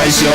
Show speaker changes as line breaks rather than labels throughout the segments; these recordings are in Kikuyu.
Icio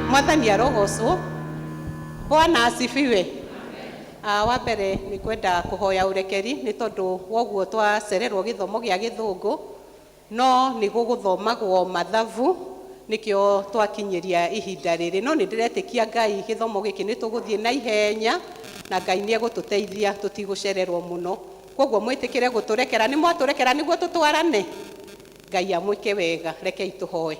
Mwathani arogocwo. Bwana asifiwe. Wa mbere nĩ kwenda kũhoya ũrekeri nĩ tondũ woguo twacererwo gĩthomo gĩa gĩthũngũ, no nĩ gũgũthomagwo mathabu nĩkĩo twakinyĩria ihinda rĩrĩ, no nĩ ndĩretĩkia Ngai gĩthomo gĩkĩ nĩ tũgũthiĩ na ihenya na Ngai nĩ egũtũteithia tũtigũcererwo mũno. Koguo mwĩtĩkĩre gũtũrekera, nĩ mwatũrekera nĩguo tũtwarane. Ngai amwĩke wega, rekei tũhoe.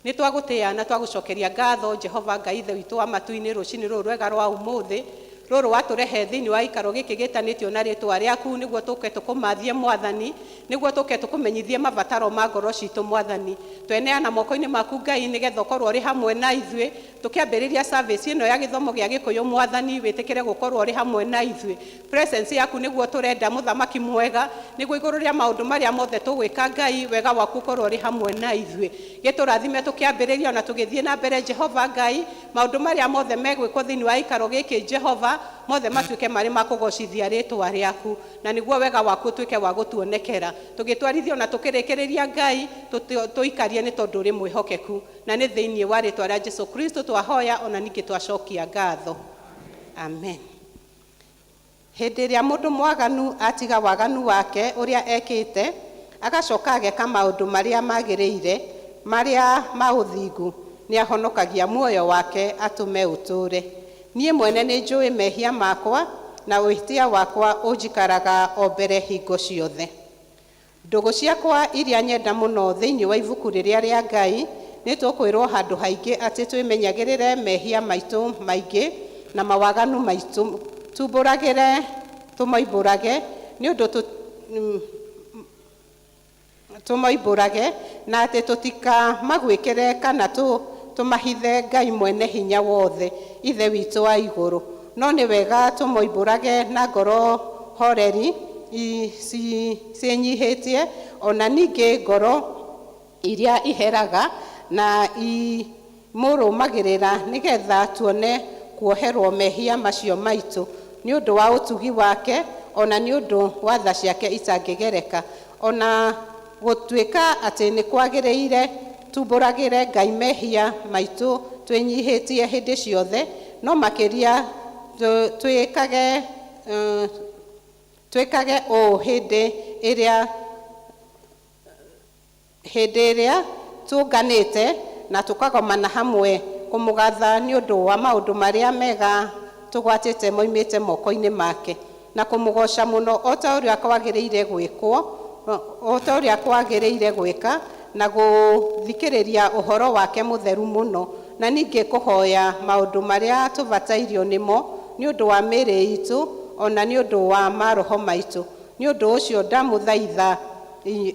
Nĩ twagũtĩa na twagũcokeria ngatho Jehova Ngai ithe witũ wa matu-inĩ rũcinĩ rũrũ rwega rwa ũmũthĩ, rũrũ watũrehe thĩinĩ wa gĩikaro gĩkĩ gĩtanĩtio na rĩtwa rĩaku, nĩguo tũke tũkũmathie Mwathani, nĩguo tũke tũkũmenyithie mabataro ma ngoro citũ Mwathani. Tweneana moko-inĩ maku Ngai, nĩgetha ũkorwo ũrĩ hamwe na ithuĩ tũkĩambĩrĩria service ĩno ya gĩthomo gĩa Gĩkũyũ. Mwathani, wĩtĩkĩre gũkorwo ũrĩ hamwe na ithuĩ. Presence yaku nĩguo tũrenda, mũthamaki mwega, nĩguo igũrũ rĩa maũndũ marĩa mothe tũgwĩka Ngai, wega waku ũkorwo ũrĩ hamwe na ithuĩ. Gĩtũrathime tũkĩambĩrĩria ona tũgĩthiĩ na mbere Jehova Ngai, maũndũ marĩa mothe megwĩkwo thĩinĩ wa gĩikaro gĩkĩ Jehova, mothe matuĩke marĩ ma kũgocithia rĩtwa rĩaku, na nĩguo wega waku ũtuĩke wa gũtuonekera tũgĩtwarithia ona tũkĩrĩkĩrĩria. Ngai, tũikarie nĩ tondũ ũrĩ mwĩhokeku, na nĩ thĩinĩ wa rĩtwa rĩa Jesu Kristo twahoya ona ningĩ twacokia ngatho, amen. Hĩndĩ ĩrĩa mũndũ mwaganu atiga waganu wake ũrĩa ekĩte, agacoka ageka maũndũ marĩa magĩrĩire, marĩa ma ũthingu, nĩ ahonokagia muoyo wake atũme ũtũũre. Niĩ mwene nĩ njũĩ mehia makwa, na ũhĩtia wakwa ũnjikaraga o mbere hingo ciothe. Ndũgũ ciakwa iria nyenda mũno, thĩinĩ wa ibuku rĩrĩa rĩa Ngai nĩ tũkwĩrwo handũ haingĩ atĩ twĩmenyagĩrĩre mehia maitũ maingĩ na mawaganu maitũ, tumbũragĩre, tũmoimbũrage nĩ ũndũ tũmoimbũrage na atĩ tũtikamagwĩkĩre kana tũmahithe Ngai mwene hinya wothe, ithe witũ wa igũrũ. No nĩ wega tũmoimbũrage na ngoro horeri ciĩnyihĩtie, ona ningĩ ngoro iria iheraga na imũrũmagĩrĩra, nĩgetha tuone kuoherwo mehia macio maitũ nĩ ũndũ wa ũtugi wake, ona nĩ ũndũ wa tha ciake itangĩgereka. Ona gũtuĩka atĩ nĩ kwagĩrĩire tumbũragĩre Ngai mehia maitũ twĩnyihĩtie hĩndĩ ciothe, no makĩria twĩkage ũũ hĩndĩ ĩrĩa tũnganĩte na tũkagomana hamwe kũmũgatha nĩ ũndũ wa maũndũ marĩa mega. Tũgwatĩte moimĩte moko-inĩ make na kũmũgoca mũno o ta ũrĩa kwagĩrĩire gwĩkwo, o ta ũrĩa kwagĩrĩire gwĩka, na gũthikĩrĩria ũhoro wake mũtheru mũno, na ningĩ kũhoya maũndũ marĩa tũbatairio nĩmo nĩ ũndũ wa mĩĩrĩ itũ ona nĩ ũndũ wa maroho maitũ. Nĩ ũndũ ũcio ndamũthaitha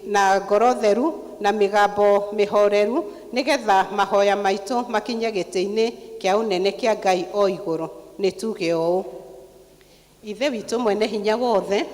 na ngoro theru na mĩgambo mĩhoreru, nĩgetha mahoya maitũ makinye gĩtĩ-inĩ kĩa ũnene kĩa Ngai o igũrũ. Nĩ tuge ũũ: Ithe witũ mwene hinya wothe,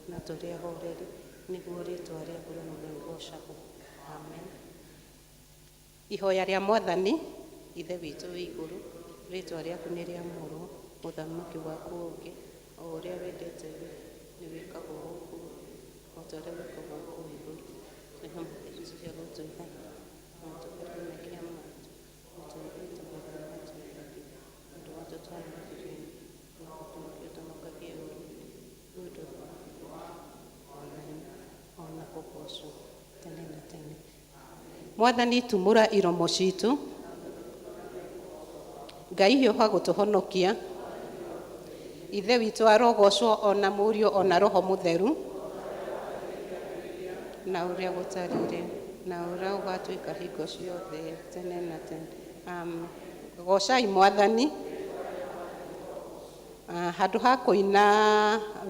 na tũrĩ ahoreri, nĩguo rĩtwa rĩaku rĩmwe rĩgoocagwo. Amen. Ihoya rĩa Mwathani. Ithe witũ wĩ igũrũ, rĩtwa rĩaku nĩ rĩamũrwo, ũthamaki waku ũũke, o ũrĩa wendete we nĩ wĩkagwo gũkũ thĩ o ta ũrĩa wĩkagwo kũu igũrũ. Tũhe irio cia gũtũigana, na ũtũohere mehia maitũ o ta ũrĩa tũohagĩra arĩa matwĩhagia, na ndũgatũtware magerio-inĩ, no ũtũhonokie ũtũhonokagie ũũru-inĩ, nĩ ũndũ ũthamaki ona hinya ona kũgoocwo tene na tene. Mwathani, tumũra iromo citũ. Ngai, hiũha gũtũhonokia. Ithe witũ arogocwo, ona Mũriũ, ona Roho Mũtheru, na ũrĩa gũtarire na ũrĩa ũgatuĩka hingo ciothe tene na tene. Amen. Gocai Mwathani. Handũ ha kũina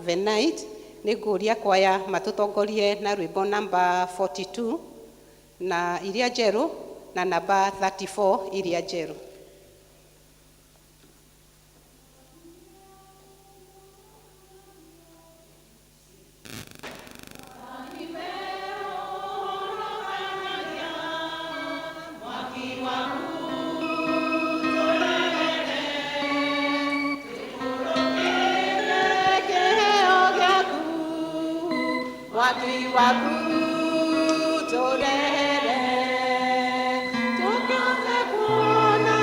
Venite, nĩ ngũria kwaya matũtongorie na rwĩmbo namba 42 na iria njerũ na namba 34 iria njerũ. Kĩheo gĩaku, mwaki waku tũrehere, tũkĩhote kuona.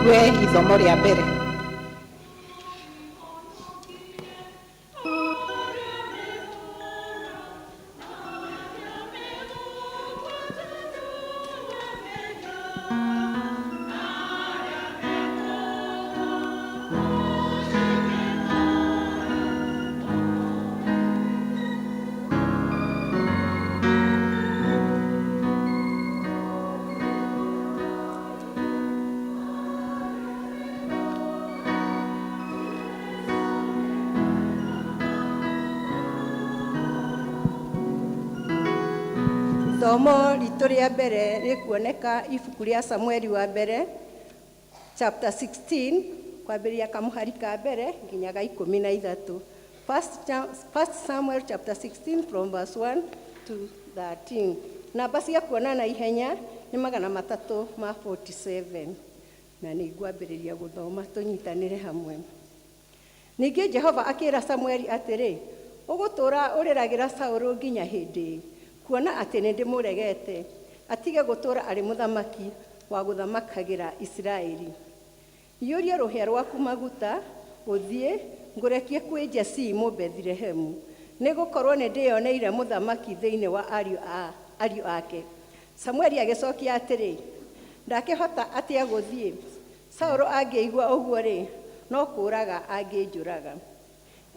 Tũigue ithomo rĩa mbere.
Ithomo ritũ rĩa mbere rĩkuoneka ibuku rĩa Samueli wa mbere chapter 16 kwambĩrĩria kamũhari ka mbere nginya ga 13. First Samuel chapter 16 from verse 1 to 13. Namba cia kuona na ihenya nĩ 347 na nĩ ngwambĩrĩria gũthoma tũnyitanĩre hamwe. Ningĩ Jehova akĩra Samueli atĩrĩ, ũgũtũũra ũrĩragĩra Saũlũ nginya hĩndĩ, kuona atĩ nĩ ndĩmũregete atige gũtũũra arĩ mũthamaki wa gũthamakagĩra Isiraeli. Iyũria rũhĩa rwaku maguta ũthiĩ ngũrekie kwĩ Jesii Mũbethilehemu, nĩ gũkorwo nĩ ndĩyoneire mũthamaki thĩinĩ wa ariũ ake. Samueli agĩcokia atĩrĩ, ndakĩhota atĩa gũthiĩ? Saũlũ angĩigua ũguo-rĩ, no kũũraga angĩnjũraga.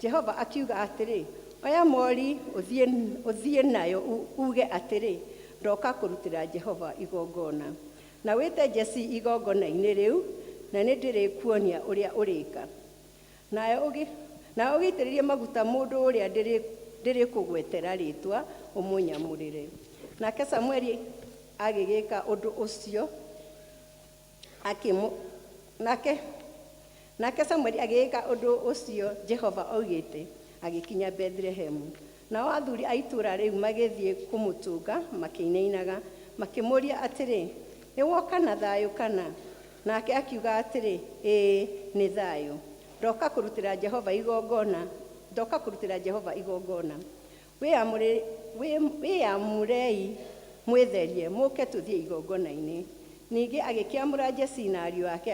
Jehova akiuga atĩrĩ, oya mori ũthiĩ nayo uge atĩrĩ, ndoka kũrutĩra Jehova igongona. Na wĩte Jesii igongona-inĩ rĩu, na nĩ ndĩrĩkuonia ũrĩa ũrĩka. Nawe ũgĩitĩrĩrie maguta mũndũ ũrĩa ndĩrĩkũgwetera rĩĩtwa ũmũnyamũrĩre. Nake Samueli agĩgĩka ũndũ ũcio, nake Samueli agĩgĩka ũndũ ũcio Jehova oigĩte, agĩkinya Bethlehemu. Nao athuri a itũũra rĩu magĩthiĩ kũmũtũnga makĩinainaga, makĩmũũria atĩrĩ, nĩ woka na thayũ kana? Nake akiuga atĩrĩ, ĩĩ nĩ thayũ. Ndoka kũrutĩra Jehova igongona, ndoka kũrutĩra Jehova igongona. Wĩyamũrei mwĩtherie, mũke tũthiĩ igongona-inĩ. Ningĩ agĩkĩamũra Jesii na ariũ ake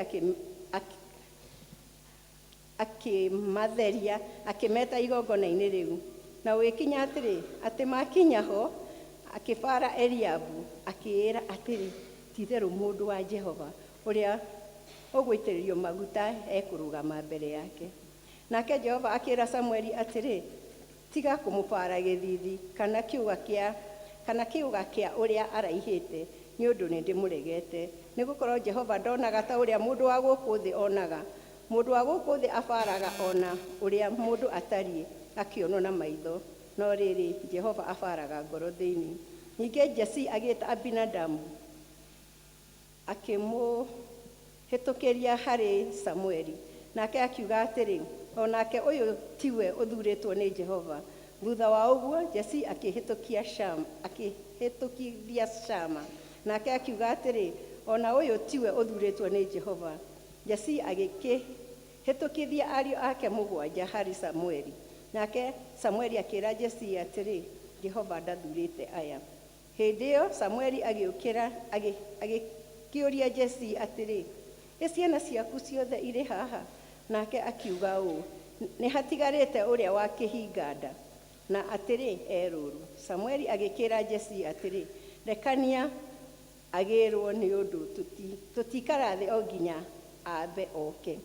akĩmatheria, akĩmeta igongona-inĩ rĩu. Na ũgĩkinya atĩrĩ, atĩ makinya ho, akĩbara Eliabu, akĩĩra atĩrĩ, ti-itherũ mũndũ wa Jehova ũrĩa ũgũitĩrĩrio maguta ekũrũgama mbere yake. Nake Jehova akĩra Samueli atĩrĩ, tiga kũmũbara gĩthiithi kana kĩũga kĩa ũrĩa araihĩte, nĩ ũndũ nĩ ndĩmũregete. Nĩ gũkorwo Jehova ndonaga ta ũrĩa mũndũ wa gũkũ thĩ onaga. Mũndũ wa gũkũ thĩ abaraga ona ũrĩa mũndũ atariĩ akĩonwo na maitho, no rĩrĩ Jehova abaraga ngoro thĩinĩ. Ningĩ Jesii agĩĩta Abinadabu akĩmũhĩtũkĩria harĩ Samueli. Nake akiuga atĩrĩ, o nake ũyũ tiwe ũthuurĩtwo nĩ Jehova. Thutha wa ũguo Jesii akĩhĩtũkithia Shama. Nake akiuga atĩrĩ, o na ũyũ tiwe ũthuurĩtwo nĩ Jehova. Jesii agĩkĩhĩtũkithia ariũ ake mũgwanja harĩ Samueli. Nake Samueli akĩra Jesii atĩrĩ, Jehova ndathurĩte aya. Hĩndĩ ĩyo Samueli agĩũkĩra agĩkĩũria Jesii atĩrĩ, ĩ ciana ciaku ciothe irĩ haha? Nake akiuga ũũ, nĩ hatigarĩte ũrĩa wa kĩhinga-nda, na atĩrĩ e rũũru. Samueli agĩkĩra Jesii atĩrĩ, rekania agĩrwo nĩ ũndũ tũtikara thĩ o nginya ambe oke.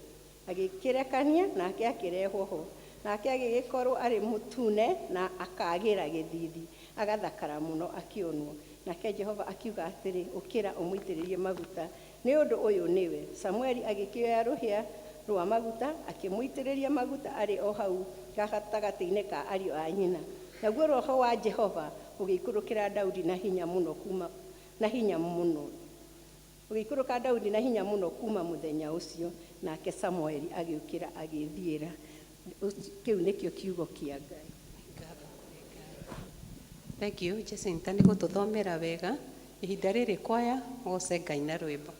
Agĩkĩrekania nake akĩrehwo ho. Nake agĩgĩkorwo arĩ mũtune na akagĩra gĩthiithi, agathakara mũno akĩonwo. Nake Jehova akiuga atĩrĩ, ũkĩra ũmũitĩrĩrie maguta, nĩ ũndũ ũyũ nĩwe. Samueli agĩkĩoya rũhĩa rwa maguta, akĩmũitĩrĩria maguta arĩ o hau gatagatĩ-inĩ ka ariũ a nyina. Naguo roho wa Jehova ũgĩikũrũkĩra Daudi na hinya mũno kuma na hinya mũno. Ũgĩikũrũka Daudi na hinya mũno kuma mũthenya ũcio. Nake Samueli agĩũkĩra agĩthiĩra. Kĩu nĩkĩo kiugo kĩa Ngai.
Thank you Jacinta nĩ gũtũthomera wega. Ihinda rĩrĩ kwaya goce Ngai na rwĩmbo.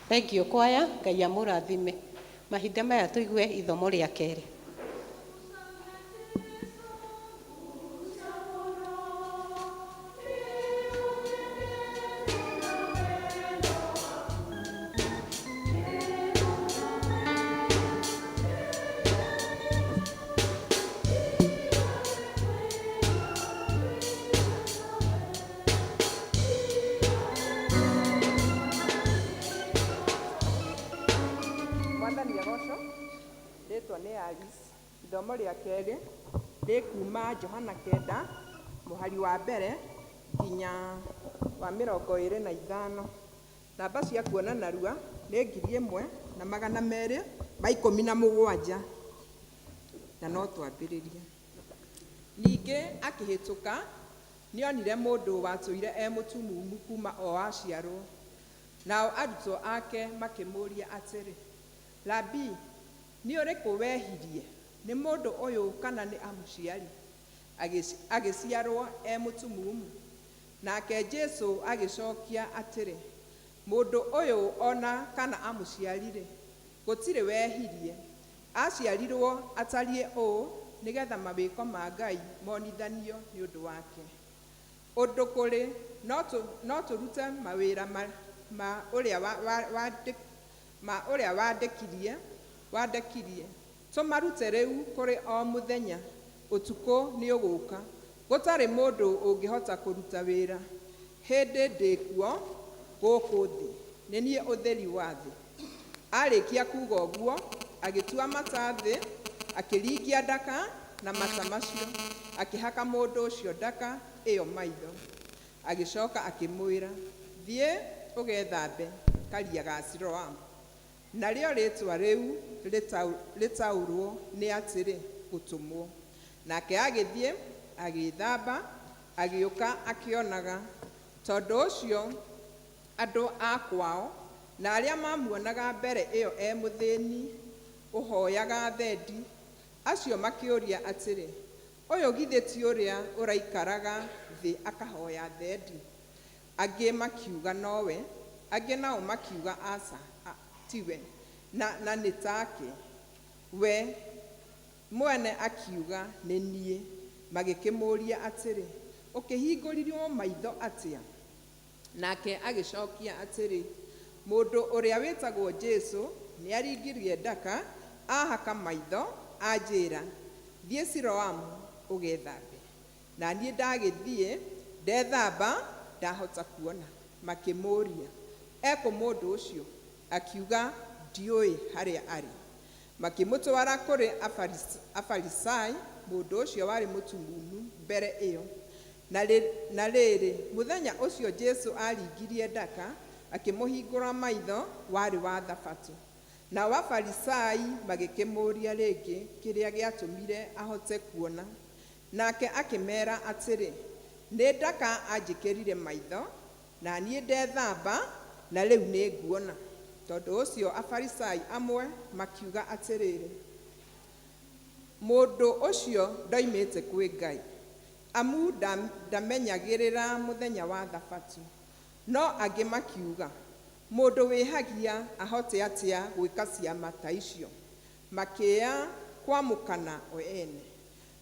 Thank you kwaya, Ngai amũrathime. Mahinda maya tũigue ithomo rĩa kerĩ.
Mwathani agocwo. Rĩtwa nĩ Alice. Ithomo rĩa kerĩ rĩ kuma Johana 9 mũhari wa mbere nginya wa 25. Namba cia kuona narua nĩ 1217, na no twambĩrĩrie. Ningĩ akĩhĩtũka nĩonire mũndũ watũire e mũtumumu kuma o aciarwo. Nao arutwo ake makĩmũũria atĩrĩ, Rabii, nĩ ũrĩkũ wehirie, nĩ mũndũ ũyũ kana nĩ amũciari, agĩciarwo e mũtumumu? Nake Jesũ agĩcokia atĩrĩ, mũndũ ũyũ ona kana amũciari-rĩ, gũtirĩ wehirie, aciarirwo atariĩ ũũ nĩgetha mawĩko ma Ngai monithanio nĩ ũndũ wake. Ũndũ kũrĩ no tũrute mawĩra ma ũrĩa ma ũrĩa wandekirie tũmarute rĩu kũrĩ o mũthenya, ũtukũ nĩ ũgũka, gũtarĩ mũndũ ũngĩhota kũruta wĩra. Hĩndĩ ndĩkuo gũkũ thĩ, nĩ niĩ ũtheri wa thĩ. Arĩkia kuga ũguo, agĩtua mata thĩ, akĩringia ndaka na mata macio, akĩhaka mũndũ ũcio ndaka ĩyo maitho. Agĩcoka akĩmwĩra, thiĩ ũgethambe karia ga Siloamu. Narĩo rĩtwa rĩu rĩtaũrwo nĩ atĩrĩ, gũtũmwo. Nake agĩthiĩ agĩĩthamba, agĩũka akĩonaga. Tondũ ũcio andũ a kwao na arĩa mamuonaga mbere ĩyo e mũthĩni ũhoyaga thendi, acio makĩũria atĩrĩ, ũyũ githĩ ti ũrĩa ũraikaraga thĩ akahoya thendi? Angĩ makiuga nowe, angĩ nao makiuga aca, tiwe, na nĩ take. We mwene akiuga nĩ niĩ. Magĩkĩmũũria atĩrĩ, ũkĩhingũrirwo maitho atĩa? Nake agĩcokia atĩrĩ, mũndũ ũrĩa wĩtagwo Jesũ nĩaringirie ndaka, ahaka maitho, anjĩra, thiĩ Siloamu ũgethambe. Na niĩ ndagĩthiĩ, ndethamba, ndahota kuona. Makĩmũũria, ekũ mũndũ ũcio? Akiuga, ndiũĩ harĩa arĩ. Makĩmũtwara kũrĩ Afarisai, mũndũ ũcio warĩ mũtumumu mbere ĩyo. Na rĩrĩ, mũthenya ũcio Jesũ aringirie ndaka, akĩmũhingũra maitho, warĩ wa Thabatũ. Nao Afarisai magĩkĩmũũria rĩngĩ kĩrĩa gĩatũmire ahote kuona. Nake akĩmera atĩrĩ, nĩ ndaka anjĩkĩrire maitho, na niĩ ndethamba, na rĩu nĩ nguona. Tondũ ũcio Afarisai amwe makiuga atĩrĩrĩ, mũndũ ũcio ndoimĩte kwĩ Ngai, amu ndamenyagĩrĩra mũthenya wa Thabatũ. No angĩ makiuga, mũndũ wĩhagia ahote atĩa gwĩka ciama ta icio? Makĩya kwamũkana o ene.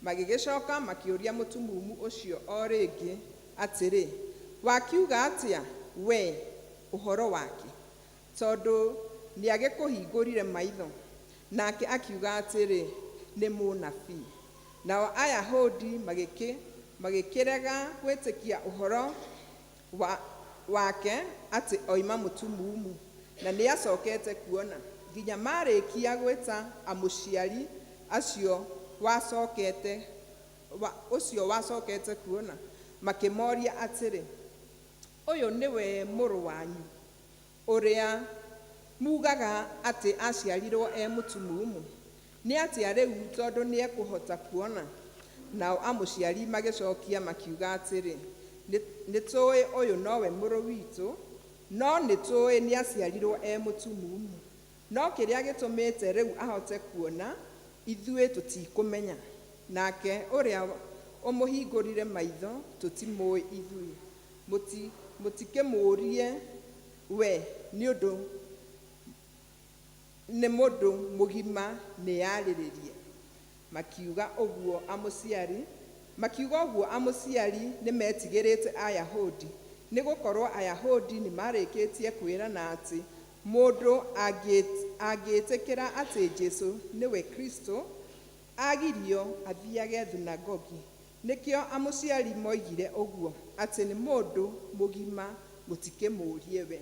Magĩgĩcoka makĩũria mũtumumu ũcio o rĩngĩ atĩrĩ, wakiuga atĩa we ũhoro wake, tondũ nĩagĩkũhingũrire maitho? Nake akiuga atĩrĩ, nĩ mũnabii. Nao Ayahudi magĩkĩrega gwĩtĩkia ũhoro wake atĩ oima mũtumumu na nĩacokete kuona, nginya marĩkia gwĩta amũciari acio ũcio wacokete kuona, makĩmoria atĩrĩ, ũyũ nĩwe mũrũ wanyu ũrĩa mugaga atĩ aciarirwo e mũtumumu? Nĩ atĩa rĩu tondũ nĩekũhota kuona? Nao amũciari magĩcokia makiuga atĩrĩ, nĩtũĩ ũyũ nowe mũrũ witũ, no nĩtũĩ nĩaciarirwo e mũtumumu. No kĩrĩa gĩtũmĩte rĩu ahote kuona, ithuĩ tũtikũmenya. Nake ũrĩa ũmũhingũrire maitho tũtimũĩ ithuĩ. Mũtikĩmũũrie we, nĩ ũndũ Nĩ mũndũ mũgima nĩarĩrĩrie. Makiuga ũguo amũciari, makiuga ũguo amũciari nĩmetigĩrĩte Ayahudi, nĩ gũkorwo Ayahudi nĩmarĩkĩtie kwĩrana atĩ mũndũ angĩĩtĩkĩra atĩ Jesũ nĩwe Kristo, agirio athiage thunagogi. Nĩkĩo amũciari moigire ũguo, atĩ nĩ mũndũ mũgima, mũtikĩmũũrie we.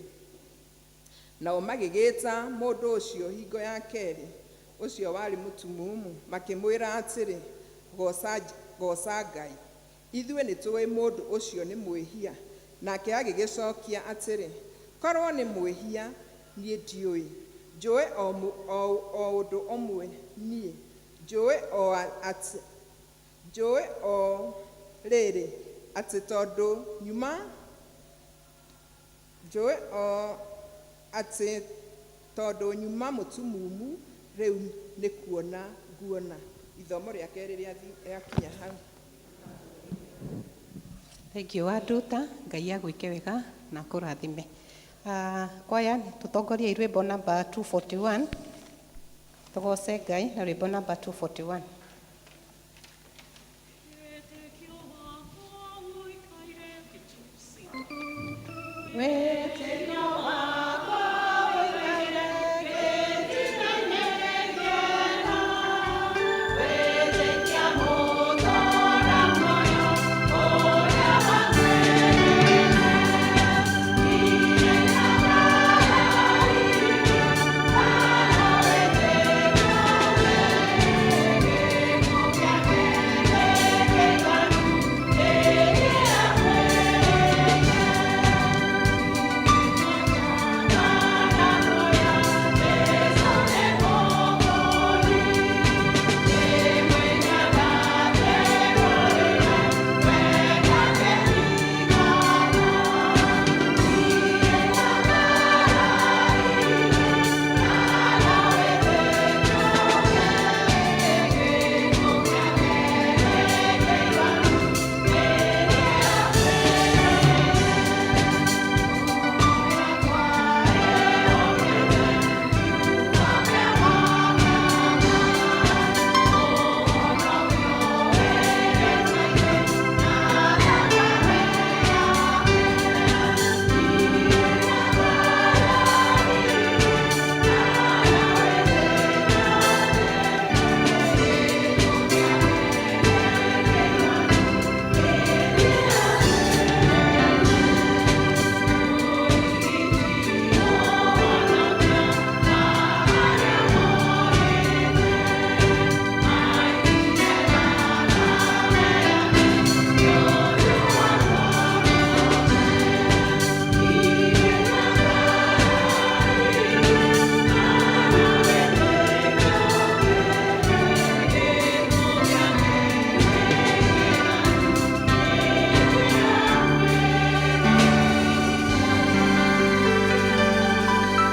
Nao magĩgĩta mũndũ ũcio hingo ya kerĩ, ũcio warĩ mũtumumu, makĩmwĩra atĩrĩ, goca Ngai, ithuĩ nĩtũĩ mũndũ ũcio nĩ mwĩhia. Nake agĩgĩcokia atĩrĩ, korwo nĩ mwĩhia niĩ ndiũĩ, njũĩ o ũndũ ũmwe niĩ, njũĩ o atĩ, njũĩ o rĩrĩ, atĩ tondũ nyuma, njũĩ o atĩ tondũ nyuma mũtumumu rĩu nĩ kuona nguona. Ithomo rĩa kerĩ rĩakinya hau.
Thank you Wanduta, Ngai agwĩke wega na akũrathime. Kwaya tũtongorie rwĩmbo namba 241. Tũgoce Ngai na rwĩmbo namba 241. Wĩtĩkio wakwa ũikaire gĩtina-inĩ kĩega, wĩtĩkia mũtũũra muoyo ũrĩa wakwĩrĩire.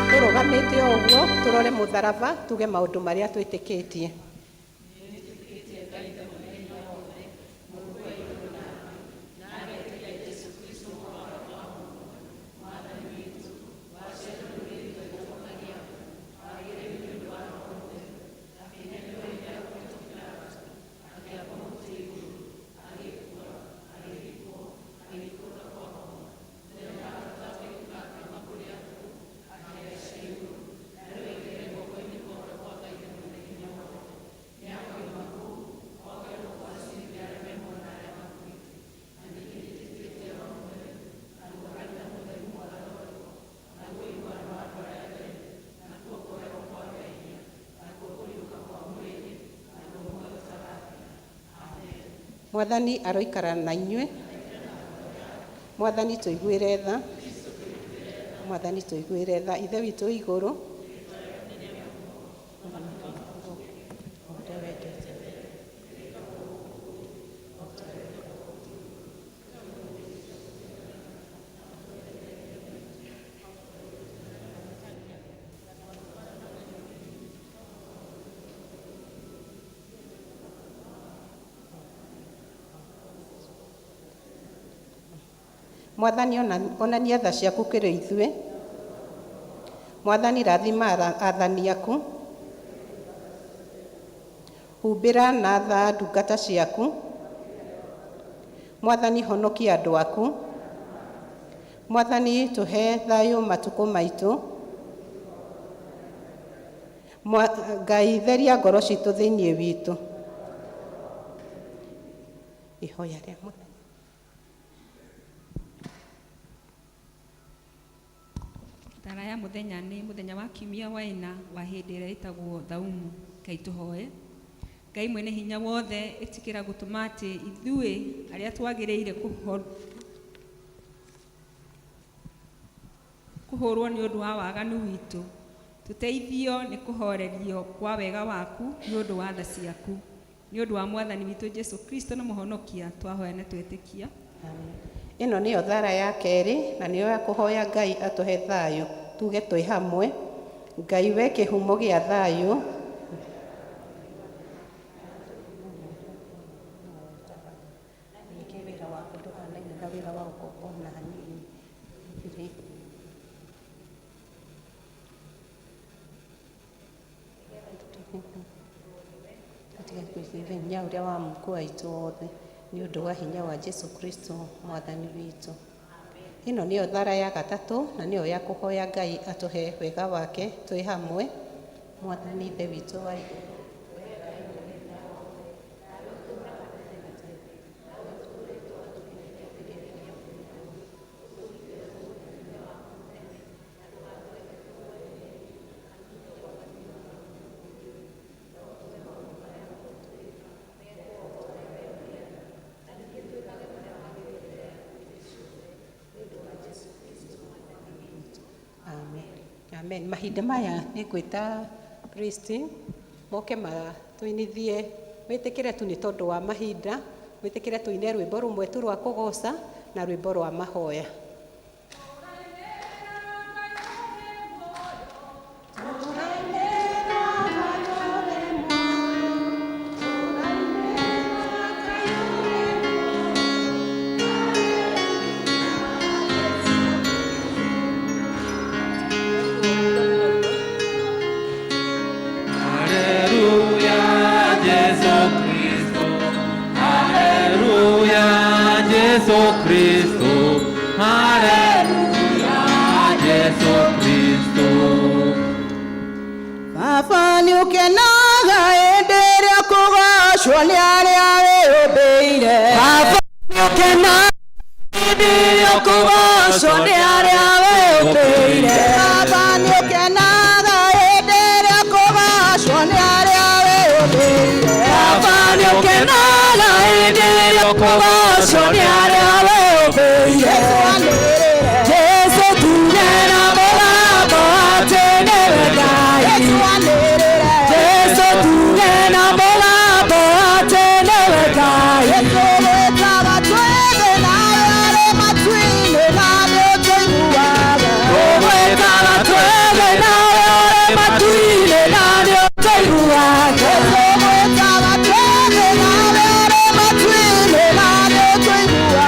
Tũrũgamĩte o ũguo tũrore mũtharaba tuge maũndũ marĩa twĩtĩkĩtie. Mwathani aroikara na inyuĩ. Mwathani tũiguĩre tha. Mwathani tũiguĩre tha. Ithe witũ wĩ igũrũ. Mwathani onania tha ciaku kũrĩ ithuĩ. Mwathani rathima athani aku. Humbĩra na tha ndungata ciaku. Mwathani honokia andũ aku. Mwathani tũhe thayũ matukũ maitũ. Ngai theria ngoro citũ thĩinĩ witũ. Ihoya rĩa mũthenya.
Thara ya mũthenya nĩ mũthenya wa kiumia wa ĩna wa hĩndĩ ĩrĩa ĩtagwo thaumu. Ngai tũhoe. Ngai mwene hinya wothe, ĩtĩkĩra gũtũma atĩ ithuĩ arĩa twagĩrĩire kũhũrwo nĩ ũndũ wa waganu witũ, tũteithio nĩ kũhorerio kwa wega waku nĩ ũndũ wa tha ciaku. Nĩ ũndũ wa Mwathani witũ Jesu Kristo na Mũhonokia, twahoya na twetĩkia.
Ĩno nĩyo thara ya kerĩ na nĩyo ya kũhoya Ngai atũhe thayũ. Tuge twĩ hamwe. Ngai we kĩhumo gĩa thayũ. Wĩra waku ndũhanaine na wĩra wa ũkombo ona hanini. Hinya ũrĩa wa Mungu waitũ wothe nĩ ũndũ wa hinya wa Jesu Kristo Mwathani witũ. Ĩno nĩyo thara ya gatatũ na nĩyo ya kũhoya Ngai atũhe wega wake twĩ hamwe. Mwathani Ithe witũ wa igũrũ. Amen. Amen. Mahinda maya nĩ ngwĩta priest moke matũinithie, wĩtĩkĩre tu nĩ tondũ wa mahinda, wĩtĩkĩre tũine rwĩmbo rũmwe tu rwa kũgoca na rwĩmbo rwa mahoya.
Jesu Kristo, Haleluya, Jesu Kristo.
Baba nĩ ũkenaga hĩndĩ ĩrĩa kũgocwo nĩ arĩa wĩyũmbĩire. Baba nĩ ũkenaga hĩndĩ ĩrĩa kũgocwo nĩ arĩa wĩyũmbĩire. Baba nĩ ũkenaga hĩndĩ ĩrĩa kũgocwo nĩ arĩa wĩyũmbĩire. Baba nĩ ũkenaga hĩndĩ ĩrĩa kũgocwo nĩ arĩa wĩyũmbĩire. Jesu tuge na mũgambo atĩ nĩwe Ngai. Jesu tuge na mũgambo atĩ nĩwe Ngai. Tũgwĩtaga twĩthĩ nawe arĩ matu-inĩ na nĩũtũiguaga. Tũgwĩtaga twĩthĩ nawe arĩ matu-inĩ na nĩũtũiguaga. Tũgwĩtaga twĩthĩ nawe arĩ matu-inĩ na nĩũtũiguaga.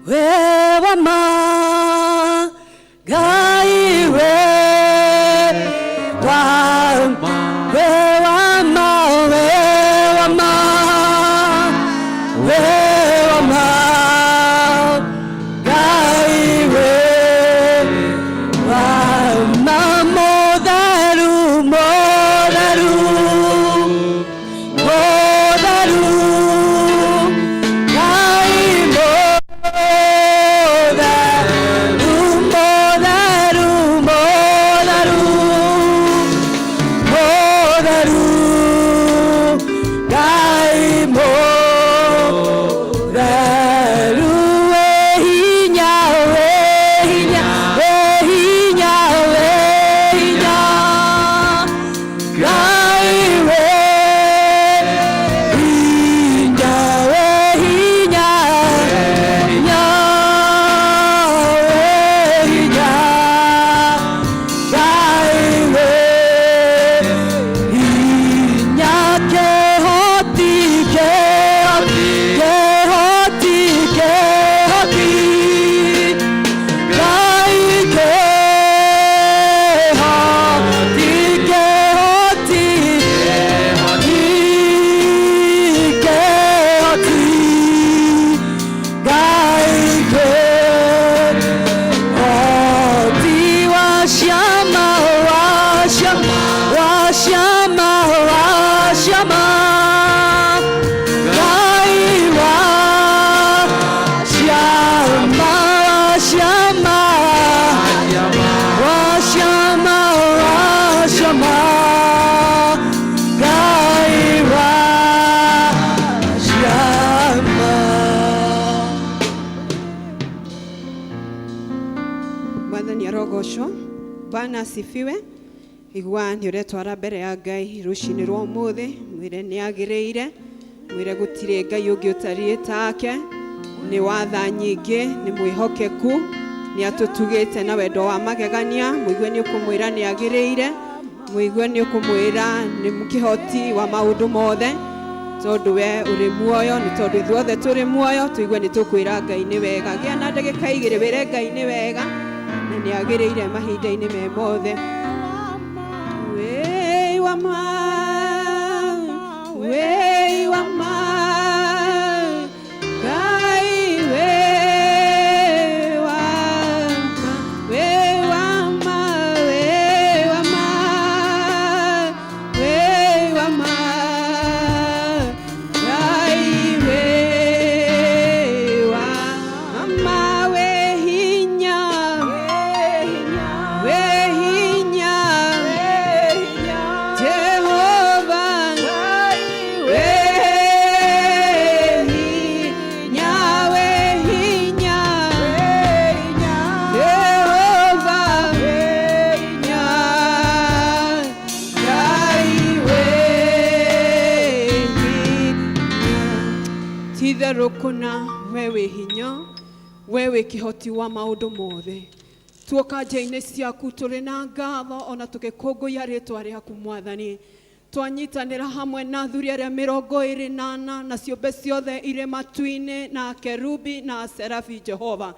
We wa ma Ngai we wa we wa ma we wa ma we wa ma Ngai we wa ma Mũtheru mũtheru mũtheru Ngai mũtheru mũtheru mũtheru mũtheru Ngai mũtheru wĩ hinya wĩ hinya wĩ hinya wĩ hinya Ngai wĩ hinya wĩ hinya hinya wĩ hinya Ngai wĩ hinya kĩhoti kĩhoti kĩhoti kĩhoti Ngai kĩhoti kĩhoti kĩhoti Ngai kĩhoti wa ciama wa ciama wa ciama wa ciama Ngai wa ciama wa ciama wa ciama wa ciama Ngai wa ciama.
Mwathani arogocwo. Bwana asifiwe. Igua nĩ ũretwara mbere ya Ngai rũcinĩ rwa ũmũthĩ, mwĩre nĩ agĩrĩire, mwĩre gũtirĩ Ngai ũngĩ ũtariĩ take, nĩ watha nyingĩ, nĩ mwĩhokeku, nĩ atũtugĩte na wendo wa magegania. Mũigue nĩ ũkũmwĩra nĩ agĩrĩire, mũigue nĩ ũkũmwĩra nĩ kĩhoti wa maũndũ mothe, tondũ we ũrĩ muoyo, nĩ tondũ ithuothe tũrĩ muoyo, tũigue nĩ tũkwĩra Ngai nĩ wega. Gĩa na ndagĩka 2 wĩre Ngai nĩ wega na nĩ agĩrĩire mahinda-inĩ me mothe. Wĩ wa ma, wĩ wa ma, Ngai wĩ wa ma, wĩ wa ma, wĩ wa ma, wĩ wa ma, Ngai wĩ wa ma, wĩ hinya, wĩ hinya, Jehova wĩ hinya, wĩ hinya, Jehova wĩ hinya, Ngai wĩ hinya. Ti-itherũ kũna we wĩ hinya, we wĩ kĩhoti wa maũndũ mothe. Tuoka nja-inĩ ciaku tũrĩ na ngatho ona tũgĩkũngũiya rĩtwa rĩaku Mwathani. Twanyitanĩra hamwe na athuri arĩa 24 na ciũmbe ciothe irĩ matu-inĩ na kerubi na serafi Jehova,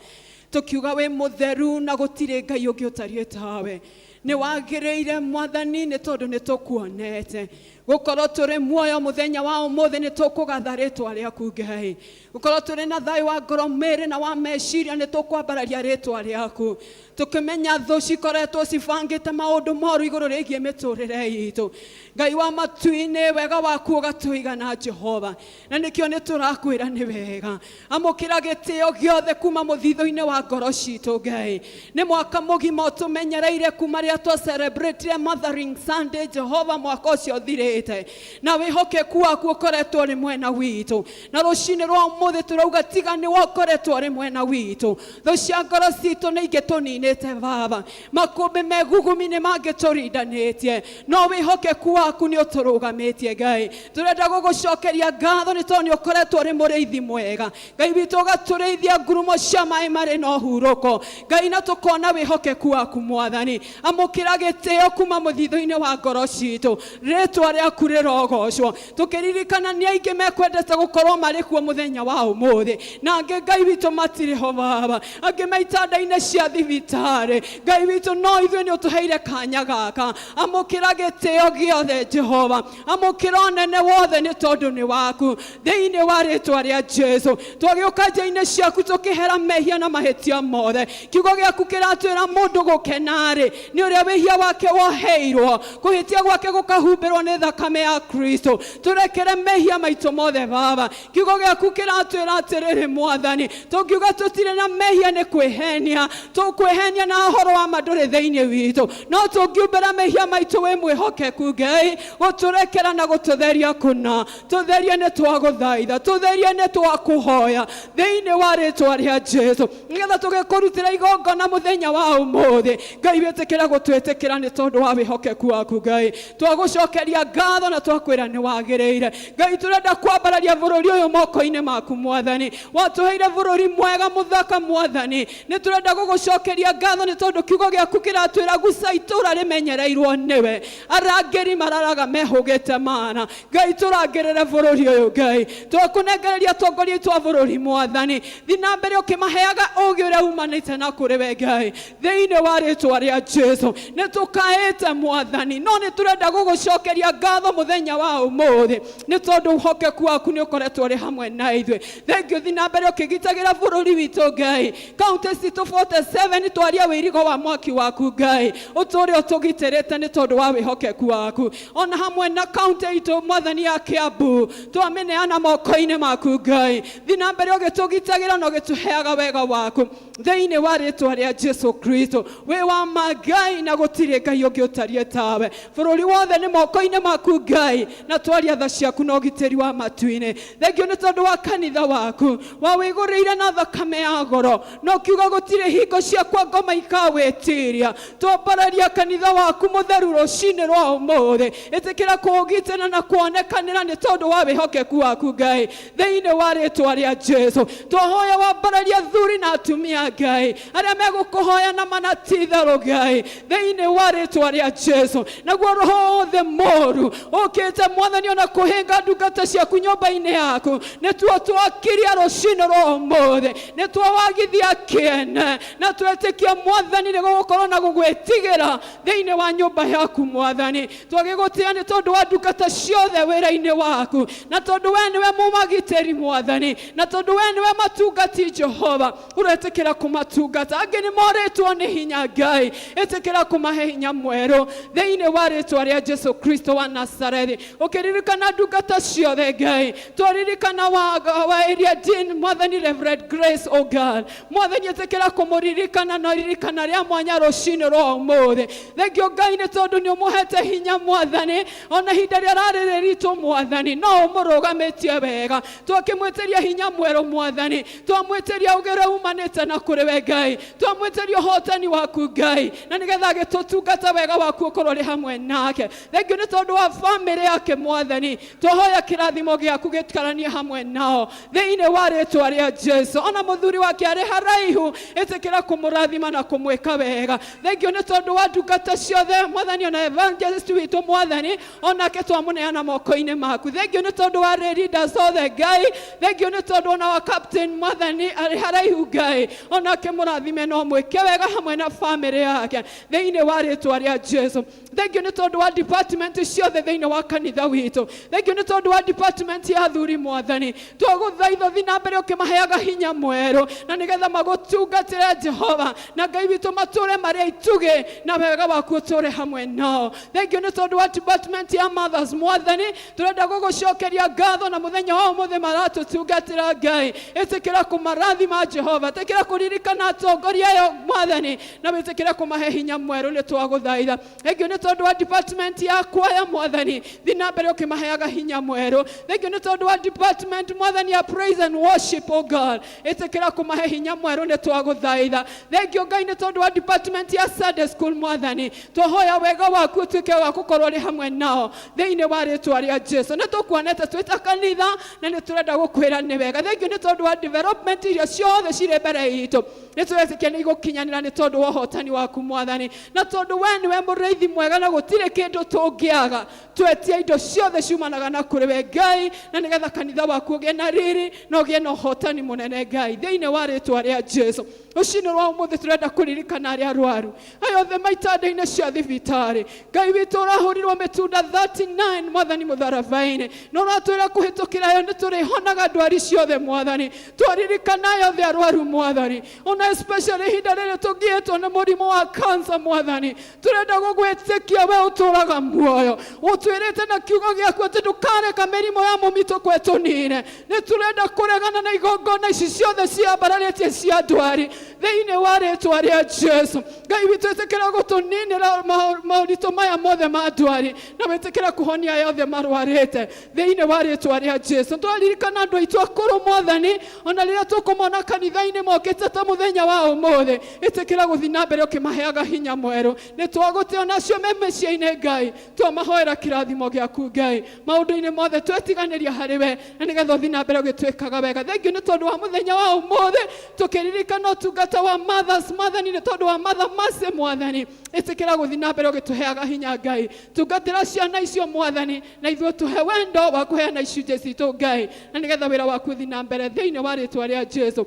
tũkiuga wĩ mũtheru na gũtirĩ Ngai ũngĩ ũtariĩ tawe. Nĩ wagĩrĩire Mwathani, nĩ tondũ nĩ tũkuonete gũkorwo tũrĩ muoyo mũthenya wa ũmũthĩ. Nĩ tũkũgatha rĩtwa rĩaku Ngai, gũkorwo tũrĩ na thayũ wa ngoro, mĩĩrĩ na wa meciria, nĩ tũkwambararia rĩtwa rĩaku, tũkĩmenya thũ cikoretwo cibangĩte maũndũ moru igũrũ rĩgiĩ mĩtũrĩre itũ. Ngai wa matu-inĩ, wega waku ũgatũigana Jehova, na nĩkĩo nĩ tũrakwĩra nĩ wega. Amũkĩra gĩtĩo gĩothe kuma mũthithũ-inĩ wa ngoro citũ Ngai. Nĩ mwaka mũgima ũtũmenyereire kuma rĩrĩa twa celebrate Mothering Sunday Jehova, mwaka ũcio ũthirĩte, na wĩhokeku waku ũkoretwo ũrĩ mwena witũ, na rũcinĩ rwa ũmũthĩ tũrauga tiga nĩ wokoretwo ũrĩ mwena witũ, thũ cia ngoro citũ nĩ ingĩtũninĩte. tũkinĩte baba. Makũmbĩ megugumi nĩ mangĩtũrindanĩtie, no wĩhokeku waku nĩ ũtũrũgamĩtie Ngai. Tũrenda gũgũcokeria ngatho nĩ tondũ nĩ ũkoretwo ũrĩ mũrĩithi mwega Ngai witũ, ũgatũrĩithia ngurumo cia maĩ marĩ na ũhurũko Ngai, na tũkona wĩhokeku waku Mwathani. Amũkĩra gĩtĩo kuma mũthithũ-inĩ wa ngoro citũ, rĩtwa rĩaku rĩrogocwo. Tũkĩririkana nĩ aingĩ mekwendete gũkorwo marĩ kuo mũthenya wa ũmũthĩ, na angĩ Ngai witũ matirĩ ho baba, angĩ me itanda-inĩ cia thibitarĩ Ngai witũ, no ithuĩ nĩ ũtũheire kanya gaka. Amũkĩra gĩtĩo gĩothe Jehova, amũkĩra ũnene wothe nĩ tondũ nĩ waku. Thĩinĩ wa rĩtwa rĩa Jesu twagĩũka nja-inĩ ciaku tũkĩhera mehia na mahĩtia mothe. Kiugo gĩaku kĩratwĩra mũndũ gũkena-rĩ nĩ ũrĩa wĩhia wake woheirwo, kũhĩtia gwake gũkahumbĩrwo nĩ thakame ya Kristo. Tũrekere mehia maitũ mothe baba. Kiugo gĩaku kĩratwĩra atĩrĩrĩ Mwathani, tũngiuga tũtirĩ na mehia nĩ kwĩhenia tũkwĩhenia, na ũhoro wa ma ndũrĩ thĩinĩ witũ. No tũngiumbĩra mehia maitũ, wĩ mwĩhokeku Ngai gũtũrekera na gũtũtheria kũna. Tũtherie nĩ twagũthaitha, tũtherie nĩ twakũhoya thĩinĩ wa rĩtwa rĩa Jesu, nĩgetha tũgĩkũrutĩra igongona mũthenya wa ũmũthĩ Ngai wĩtĩkĩra gũtwĩtĩkĩra nĩ tondũ wa wĩhokeku waku Ngai. Twagũcokeria ngatho na twakwĩra nĩ wagĩrĩire Ngai. Tũrenda kwambararia bũrũri ũyũ moko-inĩ maku Mwathani. Watũheire bũrũri mwega mũthaka Mwathani, nĩ tũrenda gũgũcokeria ngatho nĩ tondũ kiugo gĩaku kĩratwĩra guca itũra rĩmenyereirwo nĩwe, arangĩri mararaga mehũgĩte mana. Ngai tũrangĩrĩre bũrũri ũyũ Ngai. Twakũnengereria atongoria aitũ a bũrũri Mwathani, thiĩ na mbere ũkĩmaheaga ũũgĩ ũrĩa umanĩte na kũrĩ we Ngai. Thĩinĩ wa rĩtwa rĩa Jesu nĩ tũkaĩte Mwathani, no nĩ tũrenda gũgũcokeria ngatho mũthenya wa ũmũthĩ nĩ tondũ ũhokeku waku nĩ ũkoretwo ũrĩ hamwe na ithuĩ. Thengiũ, thiĩ na mbere ũkĩgitagĩra bũrũri witũ Ngai. Kaunti citũ 47 twaria wĩirigo wa mwaki waku Ngai, ũtũre ũtũgitĩrĩte nĩ tondũ wa wĩhokeku waku. Ona hamwe na kaunti itũ Mwathani ya Kiambu, twamĩneana moko-inĩ maku Ngai. Thiĩ na mbere ũgĩtũgitagĩra na ũgĩtũheaga wega waku thĩinĩ wa rĩtwa rĩa Jesu Kristo. Wĩ wa ma Ngai, na gũtirĩ Ngai ũngĩ ũtariĩ tawe. Bũrũri wothe nĩ moko-inĩ maku Ngai, na twaria tha ciaku na ũgitĩri wa matu-inĩ. Thengio nĩ tondũ wa kanitha waku wawĩgũrĩire na thakame ya goro, na ũkiuga gũtirĩ hingo ciakwa ngoma ikawĩtiria. Twambararia kanitha waku mũtheru rũcinĩ rwa ũmũthĩ, ĩtĩkĩra kũũgitĩra na kuonekanĩra nĩ tondũ wa wĩhokeku waku Ngai. Thĩinĩ wa rĩtwa rĩa Jesu twahoya wambararia thuri na atumia Ngai arĩa megũkũhoya na mana ti itherũ Ngai, thĩinĩ wa rĩtwa rĩa Jesu. Naguo roho wothe mũru ũkĩte Mwathani ona kũhĩnga ndungata ciaku nyũmba-inĩ yaku, nĩtuo twakiria rũcinĩ rwa ũmũthĩ, nĩ twawagithia kĩene na twetĩkia Mwathani nĩ gũgũkorwo na gũgwĩtigĩra thĩinĩ wa nyũmba yaku Mwathani. Twagĩgũtĩa nĩ tondũ wa ndungata ciothe wĩra-inĩ waku, na tondũ we nĩwe mũmagitĩri Mwathani, na tondũ we nĩwe matungati Jehova, ũretĩkĩra kũmatungata. Angĩ nĩ morĩtwo nĩ hinya Ngai, ĩtĩkĩra kũmahe hinya mwerũ thĩinĩ wa rĩtwa rĩa Jesu Kristo wa Nazarethi. Ũkĩririkana ndungata ciothe Ngai, twaririkana wa area dean Mwathani Reverend Grace, oh God Mwathani, ĩtĩkĩra kũmũririkana na ririkana rĩa mwanya rũcinĩ rwa ũmũthĩ. Thengio Ngai nĩ tondũ nĩ ũmũhete hinya Mwathani, ona ihinda rĩa rarĩ rĩritũ Mwathani, no ũmũrũgamĩtie wega. Twakĩmwĩtĩria hinya mwerũ Mwathani, twamwĩtĩria ũgĩ ũrĩa umanĩte na kũrĩ we Ngai, twamwĩtĩria ũhotani waku Ngai, na nĩgetha agĩtũtungata wega waku ũkorwo ũrĩ hamwe nake. Thengio nĩ tondũ wa bamĩrĩ yake Mwathani, twahoya kĩrathimo gĩaku gĩtkaranie hamwe nao thĩinĩ wa rĩtwa rĩa Jesu. Ona mũthuri wake arĩ haraihu, ĩtĩkĩra kũmũrathima na kũmwĩka wega. Thengio nĩ tondũ wa ndungata ciothe Mwathani, ona evangelist witũ Mwathani, onake twamũneana moko-inĩ maku. Thengio nĩ tondũ wa leaders othe Ngai. Thengio nĩ tondũ ona wa captain Mwathani arĩ haraihu Ngai, onake mũrathime no mwĩke wega hamwe na bamĩrĩ yake thĩinĩ wa rĩtwa rĩa Jesu. Thengio nĩ tondũ wa department ciothe thĩinĩ wa kanitha witũ. Thengio nĩ tondũ wa department ya athuri Mwathani, twagũthaitha ũthiĩ na mbere ũkĩmaheaga hinya mwerũ, na nĩgetha magũtungatĩre Jehova na Ngai witũ, matũre marĩ itugĩ na wega waku ũtũre hamwe nao. Thengio nĩ tondũ wa department ya mothers Mwathani, tũrenda gũgũcokeria ngatho na mũthenya wa ũmũthĩ maratũtungatĩra Ngai, ĩtĩkĩra kũmarathima Jehova, ĩtĩkĩra kũririkana atongoria ayo Mwathani, na wĩtĩkĩre kũmahe hinya mwerũ nĩ twagũthaitha. Thengio nĩ tondũ wa department ya kwaya Mwathani, thiĩ na mbere ũkĩmaheaga hinya mwerũ. Thengio nĩ tondũ wa department Mwathani ya praise and worship, oh God, ĩtĩkĩra kũmahe hinya mwerũ nĩ twagũthaitha. Thengio. Thengio Ngai nĩ tondũ wa department ya Sunday school Mwathani. Twahoya wega waku ũtuĩke wa gũkorwo ũrĩ hamwe nao thĩinĩ wa rĩtwa rĩa Jesu. Nĩ tũkuonete twĩ ta kanitha na nĩ tũrenda gũkwĩra nĩ wega. Thengio nĩ tondũ wa development iria ciothe cirĩ mbere itũ. Nĩ tũretĩkia nĩ igũkinyanĩra nĩ tondũ wa ũhotani waku Mwathani, na tondũ we nĩwe mũrĩithi mwega na gũtirĩ kĩndũ tũngĩaga. Twetia indo ciothe ciumanaga na kũrĩ we Ngai, na nĩgetha kanitha waku ũgĩe na riri na ũgĩe na ũhotani mũnene Ngai, thĩinĩ wa rĩtwa rĩa Jesu. Rũcinĩ rwa ũmũthĩ tũrenda kũririkana arĩa arwaru aya othe maitanda-inĩ cia thibitarĩ. Ngai witũ, ũrahũrirwo mĩtunda 39 Mwathani mũtharaba-inĩ, na ũratwĩra kũhĩtũkĩra yo nĩ tũrĩhonaga ndwari ciothe Mwathani. Twaririkana aya othe arwaru Mwathani, ona especially ihinda rĩrĩ tũgiĩtwo nĩ mũrimũ wa cancer Mwathani, tũrenda gũgwĩtĩkia we ũtũraga muoyo. Ũtwĩrĩte na kiugo gĩaku atĩ ndũkareka mĩrimũ ya mũmitũko ĩtũnine. Nĩ tũrenda kũregana na igongona ici ciothe ciambararĩtie cia ndwari thĩinĩ wa rĩtwa rĩa Jesu. Ngai witũ, ĩtĩkĩra gũtũninĩra moritũ maya mothe ma ndwari, na wĩtĩkĩra kũhonia aya othe marwarĩte thĩinĩ wa rĩtwa rĩa Jesu. Twaririkana andũ aitũ akũrũ Mwathani, ona rĩrĩa tũkũmona kanitha-inĩ mokĩte ta mũthenya wa ũmũthĩ, ĩtĩkĩra gũthiĩ na mbere ũkĩmaheaga hinya mwerũ. Nĩ twagũte onacio me mĩciĩ-inĩ Ngai, twamahoera kĩrathimo gĩaku Ngai maũndũ-inĩ mothe, twetiganĩria harĩ we na nĩgetha ũthiĩ na mbere ũgĩtwĩkaga wega. Thengio nĩ tondũ wa mũthenya wa ũmũthĩ tũkĩririkana ũtungata wa mothers Mwathani, nĩ tondũ wa Mother Mercy Mwathani, ĩtĩkĩra gũthiĩ na mbere ũgĩtũheaga hinya Ngai. Tungatĩra ciana icio Mwathani, na ithuĩ tũhe wendo wa kũheana icunjĩ citũ Ngai, na nĩgetha wĩra waku ũthiĩ na mbere thĩinĩ wa rĩtwa rĩa Jesu.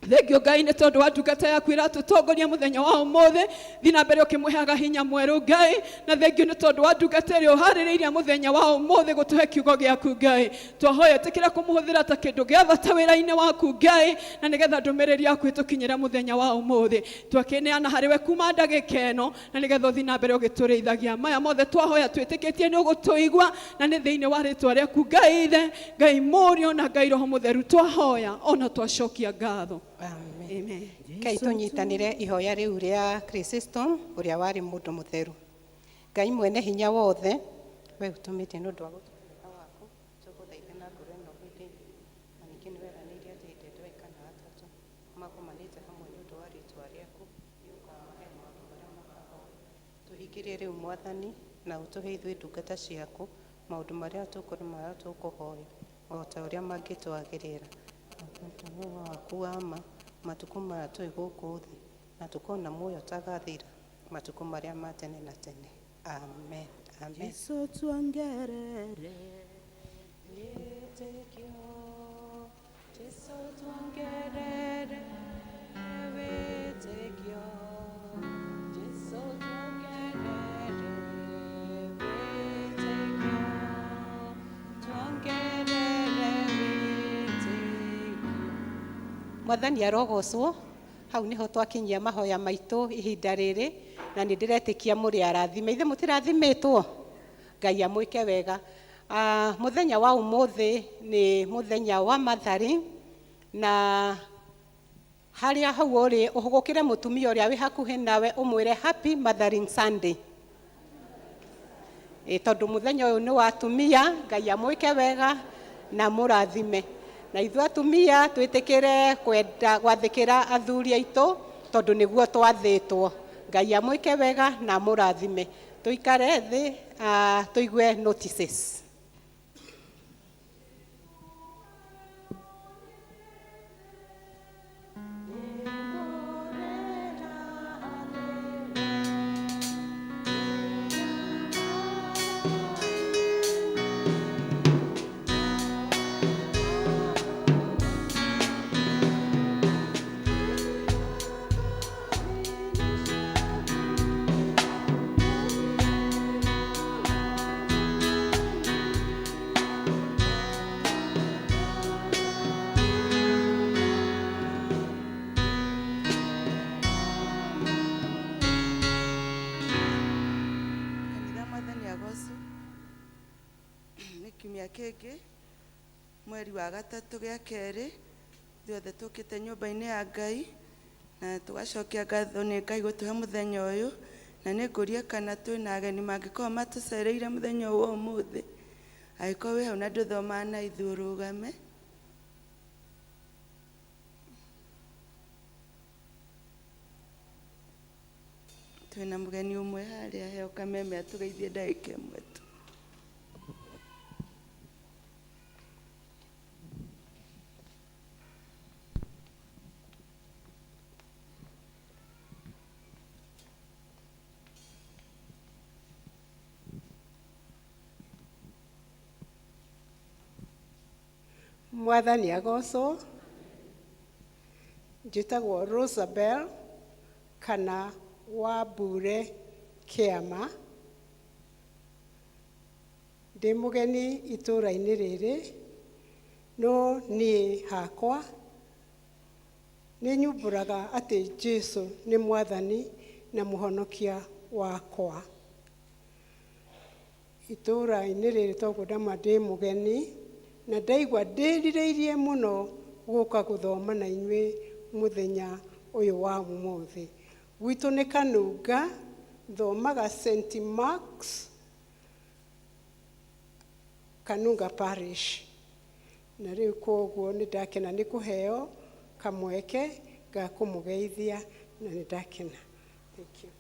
Thengio Ngai nĩ tondũ wa ndungata yaku ĩratũtongoria mũthenya wa ũmũthĩ, thiĩ na mbere ũkĩmũheaga hinya mwerũ Ngai. Na thengio nĩ tondũ wa ndungata ĩrĩa ũharĩrĩirie mũthenya wa ũmũthĩ gũtũhe kiugo gĩaku Ngai. Twahoya ĩtĩkĩra kũmũhũthĩra ta kĩndũ gĩa bata wĩra-inĩ waku Ngai, na nĩgetha ndũmĩrĩri yaku ĩtũkinyĩre mũthenya wa ũmũthĩ. Twakĩneana harĩ we kuma ndagĩka ĩno, na nĩgetha ũthiĩ na mbere ũgĩtũrĩithagia. Maya mothe twahoya twĩtĩkĩtie nĩ ũgũtũigua, na nĩ thĩinĩ wa rĩtwa rĩaku Ngai Ithe, Ngai Mũriũ na Ngai Roho Mũtheru twahoya ona twacokia ngatho.
Amen. Ngai, tũnyitanĩre ihoya rĩu rĩa Chrysostom ũrĩa warĩ mũndũ mũtheru. Ngai mwene hinya wothe, we ũtũmĩte nĩ ũndũ wa gũtũhe waku, tũgũthaithe na ngoro ĩno hĩndĩ, na ningĩ nĩ weranĩire atĩ hĩndĩ ĩrĩa twaikana atatũ magomanĩte hamwe nĩ ũndũ wa rĩtwa rĩaku, nĩ ũkamahe maũndũ marĩa makahoya. Tũhingĩrie rĩu Mwathani, na ũtũhe ithuĩ ndungata ciaku maũndũ marĩa tũkũrĩ marĩa tũkũhoya o ta ũrĩa mangĩtwagĩrĩra. Ũhoro waku wa ma matukũ maya twĩ gũkũ thĩ, na tũkona muoyo ũtagathira matukũ marĩa ma tene na tene. Amen. Amen.
Jesu tuongerere.
Wĩtĩkio, Jesu tuongerere wĩtĩkio, Jesu tuongerere wĩtĩkio, tuongerere wĩtĩkio. Mwathani arogocwo. Hau niho twakinyia mahoya maitũ ihinda rĩrĩ, na nĩ ndĩretĩkia mũrĩ arathime. Ithe mũtirathimĩtwo? Ngai amwĩke wega. Mũthenya wa ũmũthĩ nĩ mũthenya wa Mothering, na harĩa hau ũrĩ ũhũgũkĩre mũtumia ũrĩa wĩ hakuhĩ nawe ũmwĩre Happy Mothering Sunday. Tondũ mũthenya ũyũ nĩ wa atumia. Ngai amwĩke wega na mũrathime. Na ithuĩ atumia twĩtĩkĩre kwenda gwathĩkĩra athuri aitũ, tondũ nĩguo twathĩtwo. Ngai amwĩke wega na mũrathime. Tũikare thĩ, tũigue notices.
Kanitha, Mwathani agocwo. Nĩ kiumia kĩngĩ, mweri wa gatatũ gĩa kerĩ, ithuothe tũkĩte nyũmba-inĩ ya Ngai na tũgacokia ngatho nĩ Ngai gũtũhe mũthenya ũyũ. Na nĩ ngũria kana twĩna ageni mangĩkorwo matũcereire mũthenya ũyũ wa ũmũthĩ. Angĩkorwo wĩ hau na ndũthomaga na ithuĩ, ũrũgame. Twĩna mũgeni ũmwe harĩa heo kameme atũgeithie ndagĩka ĩmwe tu.
Mwathani agocwo. Njĩtagwo Rosabel kana Wambure Kĩama. Ndĩ mũgeni itũũra-inĩ rĩrĩ, no niĩ hakwa nĩ nyumbũraga atĩ Jesu nĩ mwathani na mũhonokia wakwa. Itũũra-inĩ rĩrĩ toguo ndama ndĩ mũgeni, na ndaigua ndĩrirĩirie mũno gũka gũthoma na inyuĩ mũthenya ũyũ wa ũmũthĩ. Gwitũ nĩ Kanunga, thomaga St. Mark's Kanunga Parish. Na rĩu koguo nĩ ndakena nĩ kũheo kamweke ga kũmũgeithia na nĩ ndakena. Thank you.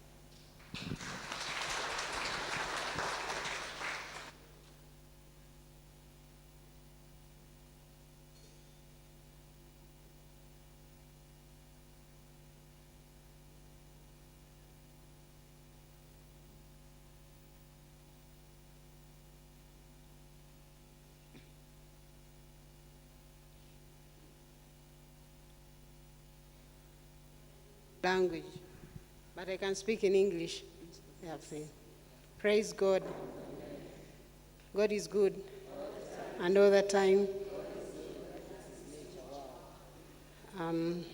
Language, but I can speak in English. Praise God. God is good, and all the time. I'm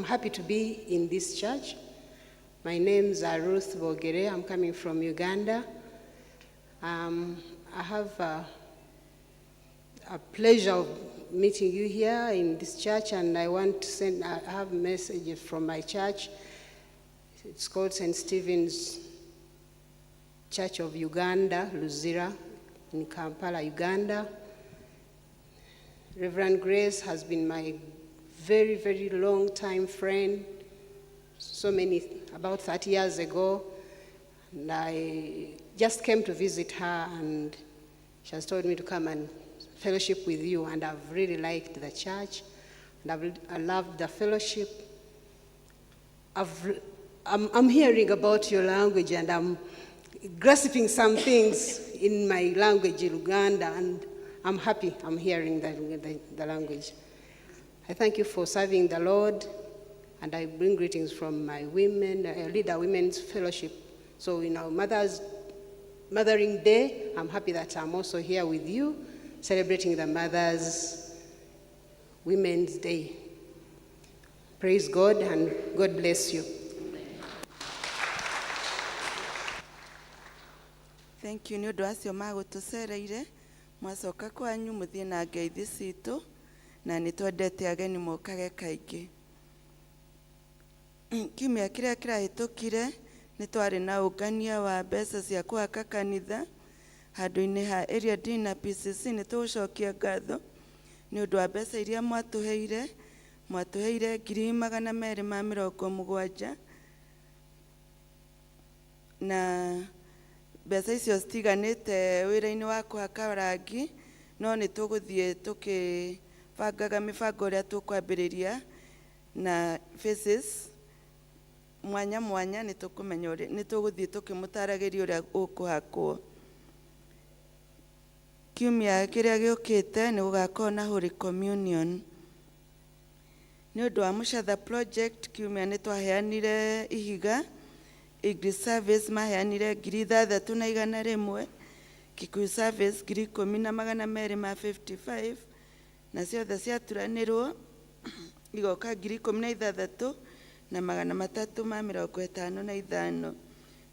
happy to be in this church. My name's Ruth Bogere. I'm coming from Uganda. I have a pleasure of meeting you here in this church, and I want to send, I have a message from my church. It's called St. Stephen's Church of Uganda, Luzira, in Kampala, Uganda. Reverend Grace has been my very, very long time friend, about 30 years ago. And I just came to visit her, and she has told me to come and fellowship with you, and I've really liked the church, and I loved the fellowship. I'm hearing about your language, and I'm grasping some things in my language in Uganda, and I'm happy I'm hearing the language. I thank you for serving the Lord, and I bring greetings from my women, I lead a women's fellowship. So in our Mothering Day, I'm happy that I'm also here with you, celebrating the Mother's Women's Day. Praise God, and God bless you.
Thank you nĩ ũndũ acio magũtũcereire. Mwacoka kwanyu mũthiĩ na ngeithi citũ, na nĩ twendete ageni mokage kaingĩ. Kiumia kĩrĩa kĩrahĩtũkire nĩ twarĩ na ũngania wa mbeca cia kũhaka kanitha handũ-inĩ ha Area D na PCC. Nĩ tũgũcokia ngatho nĩ ũndũ wa mbeca iria mwatũheire. Mwatũheire 270,000, na mbeca icio citiganĩte wĩra-inĩ wa kũhaka rangi, no nĩ tũgũthiĩ tũkĩbangaga mĩbango ũrĩa tũkwambĩrĩria na phases mwanya mwanya. Nĩ tũkũmenya ũrĩa nĩ tũgũthiĩ tũkĩmũtaragĩria ũrĩa ũkũhakwo. Kiumia kĩrĩa gĩũkĩte nĩ gũgakorwo na Holy Communion. Nĩ ũndũ wa Mũcatha Project, kiumia nĩ twaheanire ihiga. English Service maheanire 6,100, Kikuyu Service 10,255, na ciothe ciaturanĩrwo igoka 16,355.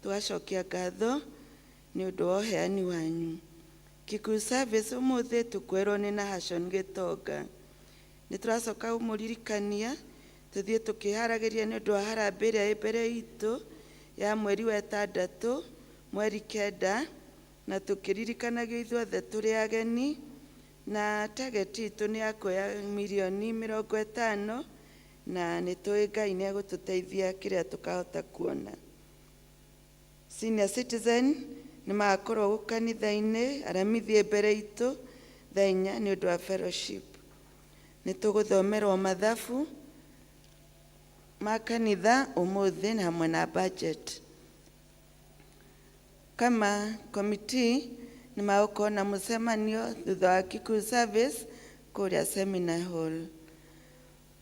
Tũgacokia ngatho nĩ ũndũ wa ũheani wanyu. Kikuyu Service ũmũthĩ tũkwerwo nĩ Nahashon Gĩtonga. Nĩ tũracoka kũmũririkania tũthiĩ tũkĩharagĩria nĩ ũndũ wa harambee ĩrĩa ĩ mbere itũ ya mweri wa 6 mweri 9, na tũkĩririkanagio ithuothe tũrĩ ageni, na target itũ nĩ ya kuoya 50 mirioni, na nĩ tũĩ Ngai nĩ egũtũteithia kĩrĩa tũkahota kuona. Senior citizen nĩ magakorwo gũkũ kanitha-inĩ aramithi mbere itũ thaa 4 nĩ ũndũ wa fellowship. Nĩ tũgũthomerwo mathabu ma kanitha ũmũthĩ na hamwe na budget. Kama committee nĩ magũkorwo na mũcemanio thutha wa Kikuyu service kũrĩa seminar hall.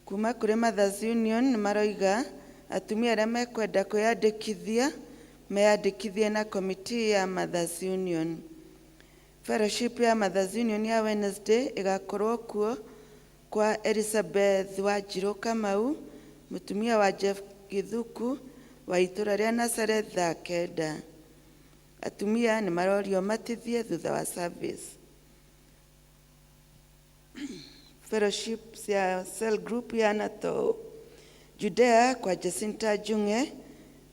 Kuma kũrĩ Mothers Union nĩ maroiga atumia arĩa mekwenda kwĩyandĩkithia meyandĩkithie na committee ya Mothers Union. Fellowship ya Mothers Union ya Wednesday ĩgakorwo kuo kwa Elizabeth Wanjirũ Kamau, mũtumia wa Jeff Githuku wa itũra rĩa Nazareth thaa 9. Atumia nĩ marorio matithie thutha wa service. Fellowship cia cell group ya NATO Judea kwa Jacinta Junge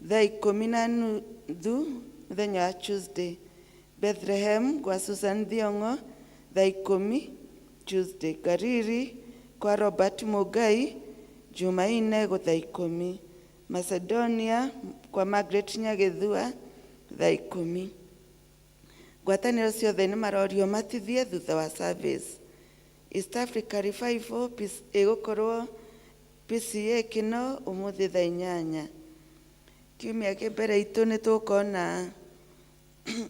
thaa 10:30 mũthenya wa Tuesday. Bethlehem kwa Susan Thiong'o thaa 10 Tuesday. Kariri kwa Robert Mugai Jumanne go thaa 10. Macedonia kwa Margaret Nyagithua thaa 10. Ngwatanĩro ciothe nĩ marorio matithie thutha wa service. East Africa Revival ĩgũkorwo PCA kĩno ũmũthĩ thaa 8. Kiumia kĩ mbere itũ nĩ tũgũkorwo na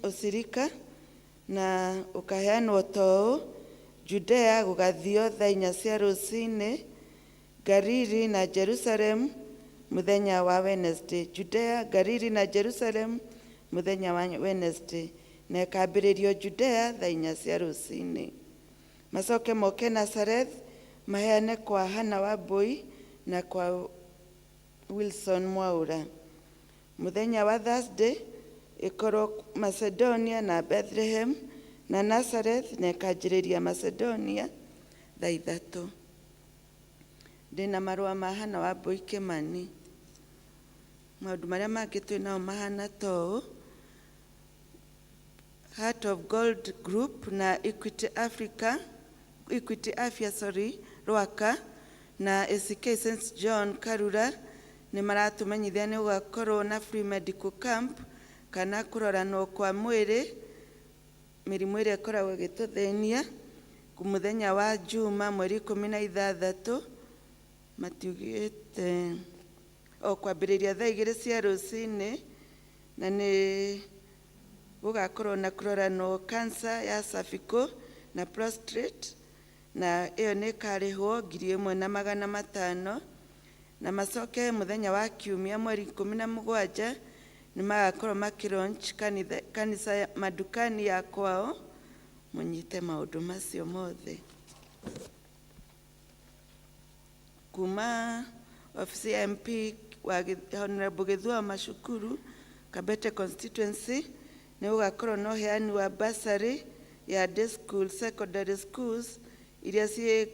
ũcirika na ũkaheanwo ta ũũ: Judea gũgathio thaa 4 cia rũcinĩ, Galili na Jerusalem mũthenya wa Wednesday. Judea, Galili na Jerusalem mũthenya wa Wednesday, na ĩkambĩrĩrio Judea thaa 4 cia rũcinĩ. Macoke moke Nazareth maheane kwa Hana Wambui na kwa Wilson Mwaura. Mũthenya wa Thursday ĩkorwo Macedonia na Bethlehem na Nazareth, na ĩkanjĩrĩria Macedonia thaa 3. Ndĩna marũa ma Hana Wambui Kĩmani. Maũndũ marĩa mangĩ twĩ nao mahana ta ũũ: Heart of Gold Group na Equity Africa, Equity Afya, sorry, Rwaka na ACK St John Karura nĩ maratũmenyithia nĩ gũgakorwo na free medical camp kana kũroranwo kwa mwĩrĩ mĩrimũ ĩrĩa ĩkoragwo ĩgĩtũthĩnia mũthenya wa Juma mweri 16, matiugĩte o kwambĩrĩria thaa 2 cia rũcinĩ, na nĩ gũgakorwo na kũroranwo cancer ya cervical na prostate, na ĩyo nĩ ĩkarĩhwo 1,500. Na macoke mũthenya wa kiumia mweri 17 nĩ magakorwo makĩlaunch kanitha madukani ya kwao. Mũnyite maũndũ macio mothe. Kuma ofici ya MP wa Honorable Githua Mashukuru Kabete constituency nĩ gũgakorwo na ũheani wa bursary ya day school secondary schools iria ciĩ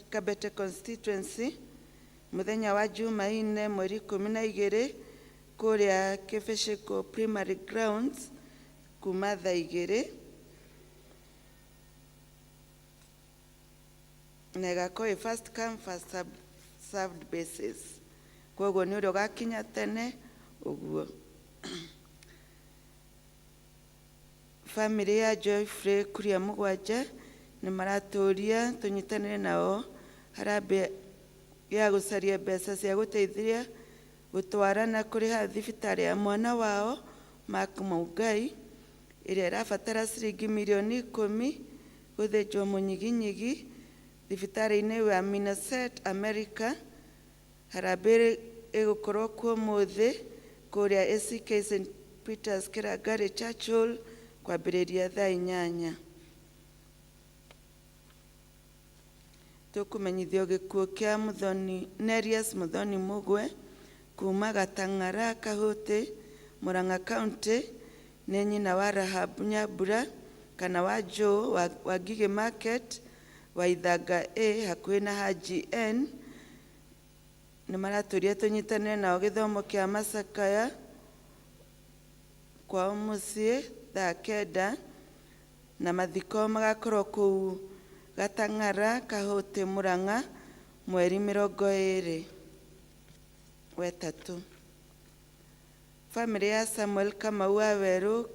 Kabete constituency mũthenya wa Jumaine mweri 12 kũrĩa Kĩbĩcĩkũ Primary Grounds kuma thaa 2, na ĩgakorwo ĩ first come first served basis, koguo nĩ ũrĩa ũgakinya tene ũguo. Family ya Joyfrey Kuria mũgwanja nĩ maratũria tũnyitanĩre nao harambee ya gũcaria mbeca cia gũteithia gũtwara na kũrĩha thibitarĩ ya mwana wao Mark Mũngai ĩrĩa ĩrabatara ciringi mirioni 10 gũthĩnjwo mũnyiginyigi thibitarĩ-inĩ wa Minnesota, America. Harambee ĩgũkorwo kuo ũmũthĩ kũrĩa ACK St Peters Kĩrangari Church Hall kwambĩrĩria thaa 8. Tũkũmenyithio gĩkuũ kĩa Muthoni Nerias Muthoni Mugwe kuma Gatang'ara Kahũtĩ, Murang'a County, nĩ nyina wa Rahab Nyambura kana wa Joe wa Ngigĩ Market wa Ithanga A hakuhĩ na Haji N. Nĩ maratũria tũnyitanĩre nao gĩthomo kĩa macakaya kwao mũciĩ thaa 9, na mathiko magakorwo kũu Gatang'ara Kahũtĩ Murang'a mweri 23. Bamĩrĩ ya Samuel Kamau wa Werũ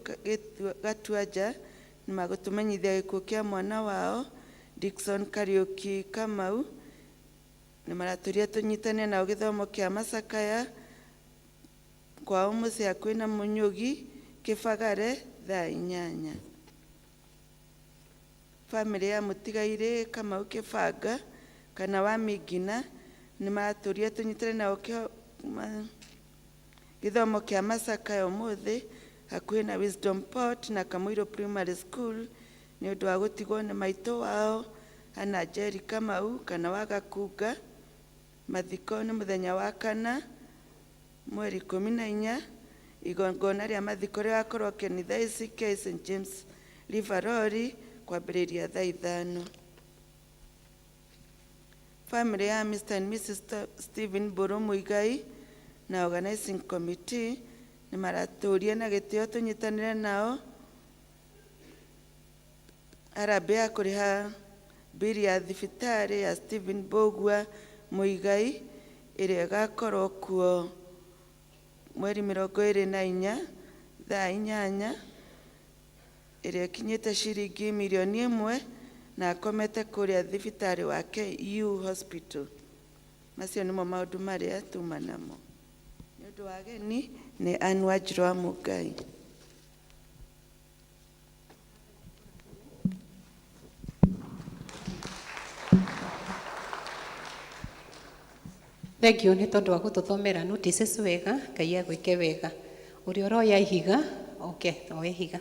Gatuanja nĩ magũtũmenyithia gĩkuũ kĩa mwana wao Dickson Kariuki Kamau. Nĩ maratũria tũnyitane nao gĩthomo kĩa macakaya kwao mũciĩ hakuhĩ na Mũnyũgi Kĩbagare thaa 8. Bamĩrĩ ya mũtigairĩ Kamau Kĩbanga kana wa Mingina nĩ maratũria tũnyitane nao gĩthomo kĩa macakaya ũmũthĩ hakuhĩ na Wisdom Port na Kamũirũ Primary School nĩ ũndũ wa gũtigwo nĩ maitũ wao Hannah Njeri Kamau kana wa Gakunga. Mathiko nĩ mũthenya wa kana mweri 14. Igongona rĩa mathiko rĩgakorwo kanitha ACK St James Riveroli kwambĩrĩria thaa 5. Family ya Mr. and Mrs. Stephen Mburu Muigai na organizing committee nĩ maratũria na gĩtĩo tũnyitanĩre nao harambee ya kũrĩha mbiri ya thibitarĩ ya Stephen Mbugua Muigai ĩrĩa ĩgakorwo kuo mweri 24 thaa 8, ĩrĩa ĩkinyĩte ciringi mirioni 1 na akomete kũrĩa thibitarĩ wa KU Hospital. Macio nĩmo maũndũ marĩa tuma namo. Nĩ ũndũ wa ageni nĩ Ann Wanjirũ wa Mũngai.
Thank you nĩ tondũ wa gũtũthomera notices wega. Ngai agwĩke wega. Ũrĩa ũroya ihiga, okay, oe ihiga.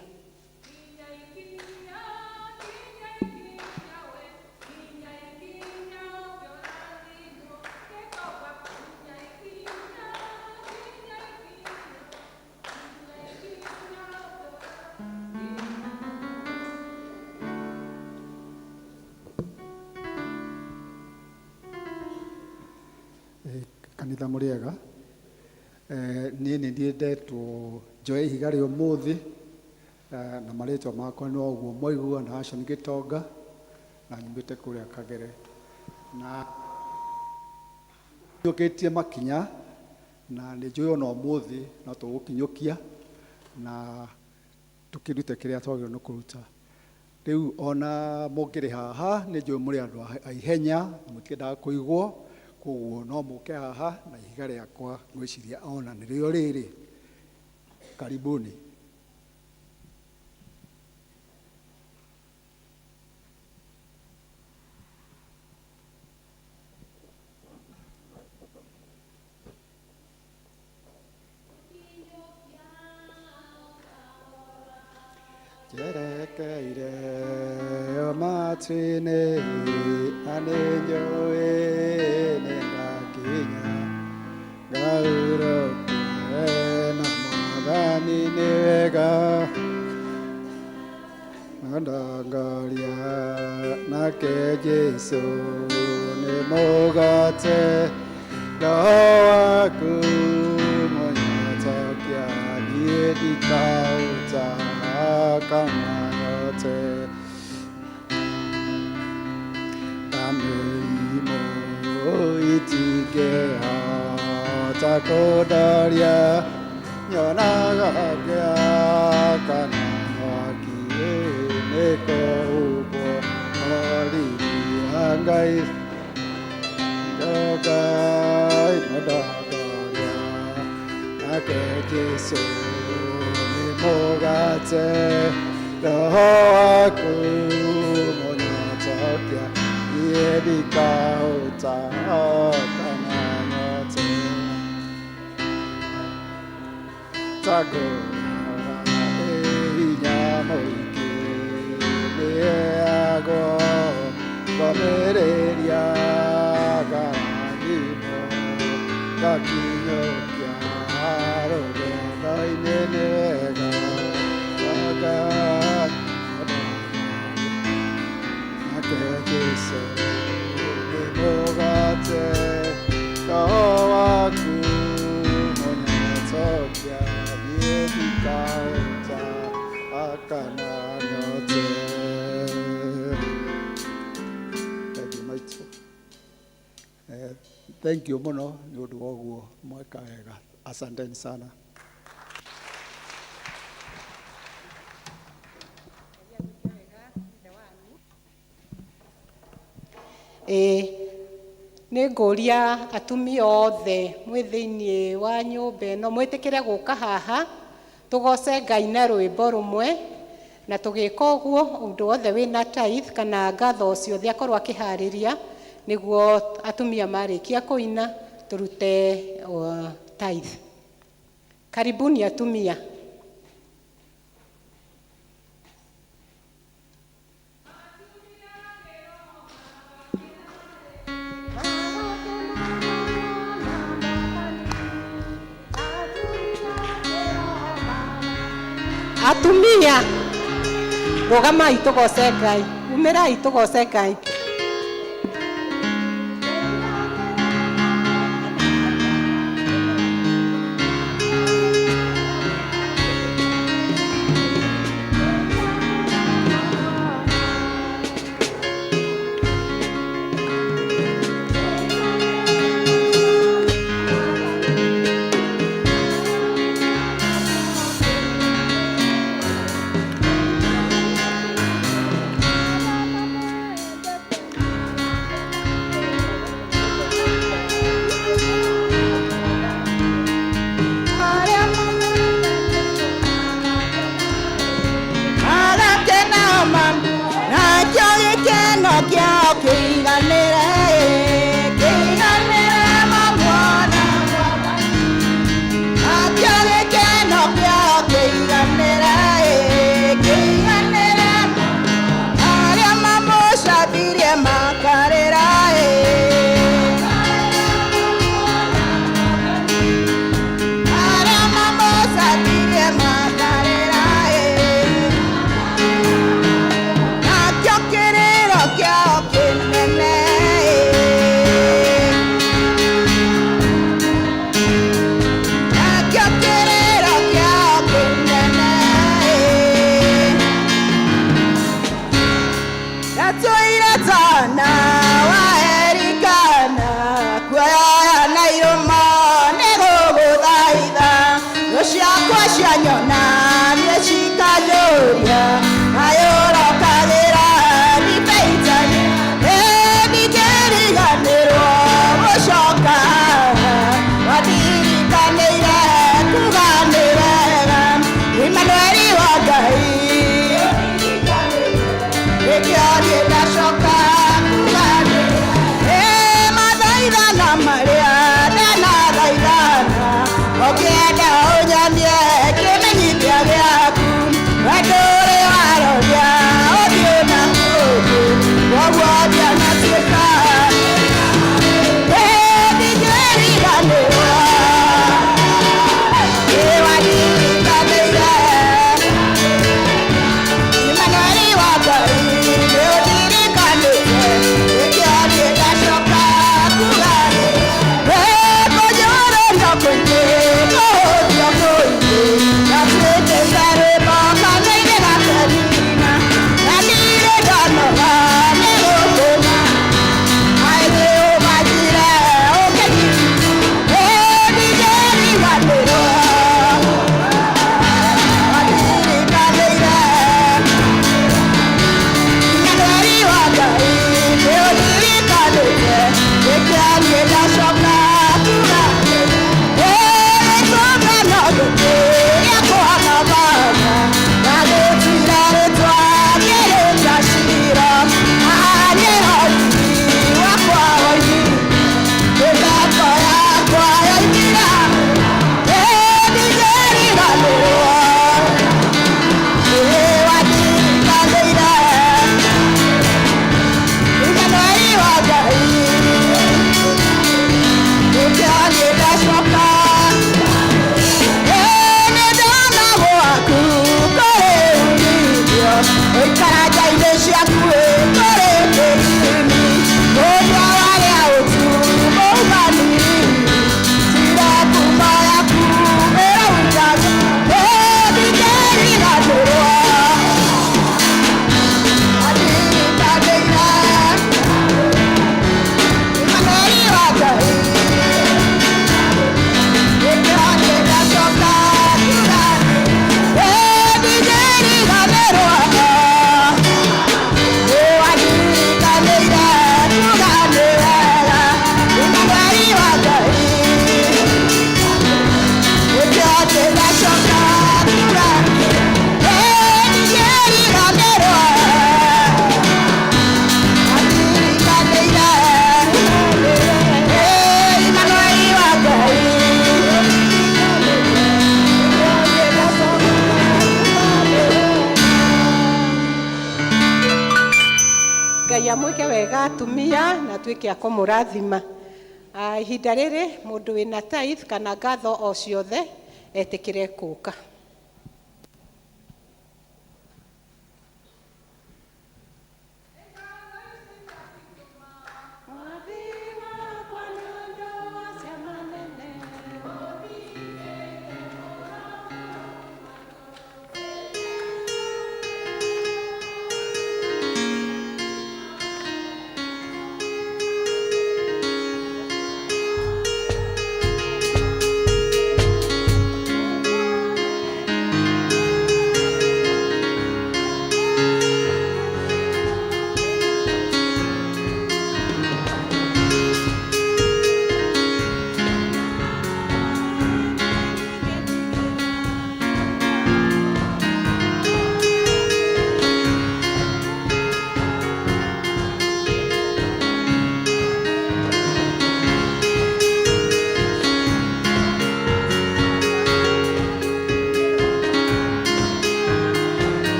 Kanitha mũrĩega. Niĩ nĩ niĩ ndetwo njoe ihiga rĩa ũmũthĩ, na marĩtwa makwa no ũguo mwaigua, na Ashon Gĩtonga, na nyumĩte kũrĩa Kagere. Na kinyũkĩtie makinya, na nĩ njũĩ ona ũmũthĩ no tũgũkinyũkia na tũkĩrute kĩrĩa twagĩrĩirwo nĩ kũruta. Rĩu ona mũngĩrĩ haha nĩ njũĩ mũrĩ andũ a ihenya na mũtiendaga kũigwo, koguo no mũke haha na ihiga rĩakwa ngwĩciria ona nĩrĩo rĩrĩ. Karibuni. Njerekeire o matu-inĩ, na nĩnjũĩ nĩngakinya, ngahurũke na Mwathani nĩ wega, na ndongoria nake Jesũ nĩ mũgate, roho waku mũnyotokia, niĩ ndikaũta kana nyote. Ta mĩrimũ itingĩhota kũndoria, nyonaga ngĩakana mwaki nĩ kũhumbwo riri wa Ngai. Ngai mũndongoria nake Jesũ nĩ mũgate, roho waku mũnyotokia, niĩ ndikahũta kana nyote. Ta ngũra ĩ hinya mũingĩ nĩheagwo, ngomĩrĩria ngarathimwo, ngakinyũkia rũgendo-inĩ nĩ wega. Ngai nake Jesũ nĩ mũgate, roho waku mũnyotokia, niĩ ndikahũta kana nyote. Thank you, maitũ. Thank you mũno nĩ ũndũ wa ũguo mweka wega. Asanteni sana.
Ĩĩ, nĩ ngũria atumia othe mwĩ thĩiniĩ wa nyũmba ĩno mwĩtĩkĩre gũka haha tũgoce Ngai na rwĩmbo rũmwe, na tũgĩka ũguo ũndũ wothe wĩna tithe kana ngatho ciothe akorwo akĩharĩria nĩguo atumia marĩkia kũina tũrute tithe. Karibuni atumia. Atumia, rũgamai tũgoce Ngai, umĩrai tũgoce Ngai.
Nakio kiriro kiao kinene.
Atumia na tuĩke a kũmũrathima. Ihinda rĩrĩ mũndũ wĩna tithe kana ngatho o ciothe etĩkĩre kũka.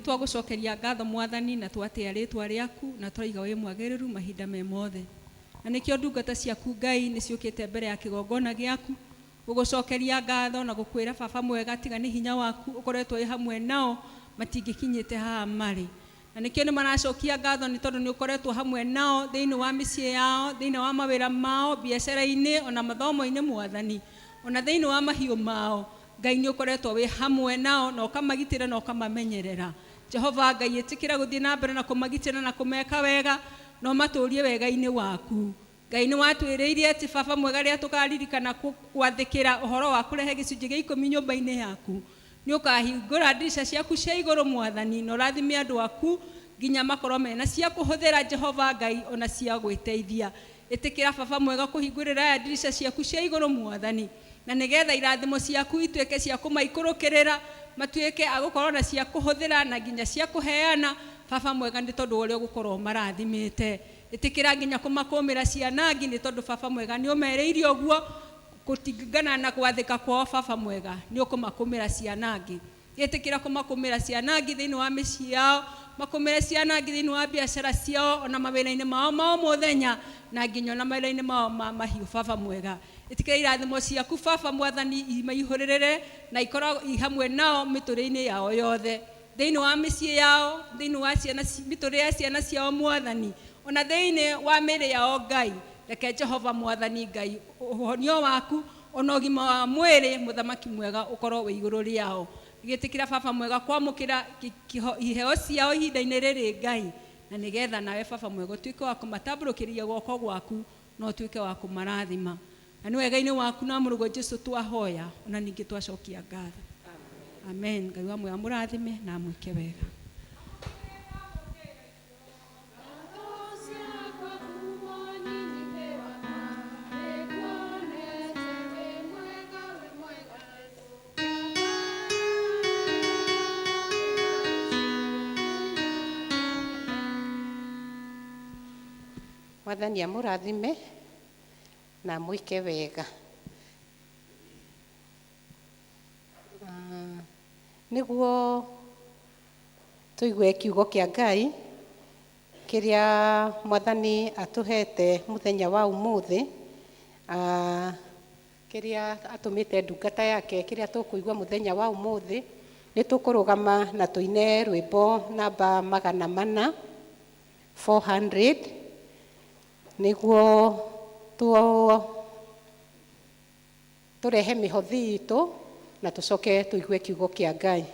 Twagucokeria ngatho mwathani na twatia ritwa riaku na twaiga wi mwagiriru mahinda me mothe na nikio ndungata ciaku Ngai ni ciukite mbere ya kigongona giaku gugucokeria ngatho na gukwira baba mwega tiga ni hinya waku ukoretwo wi hamwe nao matingikinyite haha mari na nikio ni maracokia ngatho ni tondu ni ukoretwo hamwe nao thiini wa miciĩ yao thiini wa mawira mao biacara-ini ona mathomo-ini mwathani ona thiini wa mahiũ mao Ngai ni ukoretwo wi hamwe nao na ukamagitira na ukamamenyerera. Jehova Ngai itikira guthii na mbere na kumagitira na kumeka wega no maturie wega-ini waku. Ngai ni watwiriirie ati baba mwega ria tukaririkana gwathikira uhoro wa kurehe gicunjĩ gĩa 10 nyũmba-inĩ yaku ni ukahingũra ndirica ciaku cia igũrũ mwathani na ũrathime andũ aku nginya makorwo mena cia kũhũthĩra Jehova Ngai ona cia gwĩteithia. Ĩtĩkĩra baba mwega kũhingũrĩra aya ndirica ciaku cia igũrũ mwathani na nigetha irathimo ciaku ituĩke cia kũmaikũrũkĩrĩra matuĩke a gũkorwo na cia kũhũthĩra na nginya cia kũheana baba mwega nĩ tondũ ũrĩa ũgũkorwo marathimĩte. Ĩtĩkĩra nginya kũmakũmĩra ciana ngi nĩ tondũ baba mwega nĩ ũmerĩire ũguo gũtingana na gwathĩka kwao baba mwega nĩ ũkũmakũmĩra ciana ngi. Ĩtĩkĩra kũmakũmĩra ciana ngi thĩinĩ wa mĩciĩ yao makũmĩre ciana ngi thĩinĩ wa biacara ciao ona mawĩra-inĩ mao ma o mũthenya na nginya ona mawĩra-inĩ mao ma mahiũ baba mwega. Ĩtĩkĩra irathimo ciaku baba mwathani imaihũrĩrĩre na ikorwo i hamwe nao mĩtũrĩre-inĩ yao yothe thĩinĩ wa mĩciĩ yao thĩinĩ wa ciana mĩtũrĩre ya ciana ciao mwathani ona thĩinĩ wa mĩĩrĩ yao Ngai. Reke Jehova mwathani Ngai ũhonio waku ona ũgima wa mwĩrĩ mũthamaki mwega ũkorwo wĩ igũrũ rĩao. Gĩtĩkĩra baba mwega kwamũkĩra iheo ciao ihinda-inĩ rĩrĩ Ngai na nĩgetha nawe baba mwega ũtuĩke wa kũmatambũrũkĩria guoko gwaku na ũtuĩke wa kũmarathima. Na nĩ wega-inĩ waku na mũrũguo Jesũ twahoya ona ningĩ twacokia ngatho. Amen. Ngai wa muoyo amũrathime na amwĩke wega.
Mwathani amũrathime na mwĩke wega. Nĩguo tũigue kiugo kĩa Ngai kĩrĩa mwathani atũhete mũthenya wa ũmũthĩ, kĩrĩa atũmĩte ndungata yake kĩrĩa tũkũigua mũthenya wa ũmũthĩ, nĩ tũkũrũgama na tũine rwĩmbo namba 400 400 nĩguo tũrehe mĩhothi itũ na tũcoke tũigue kiugo kĩa Ngai.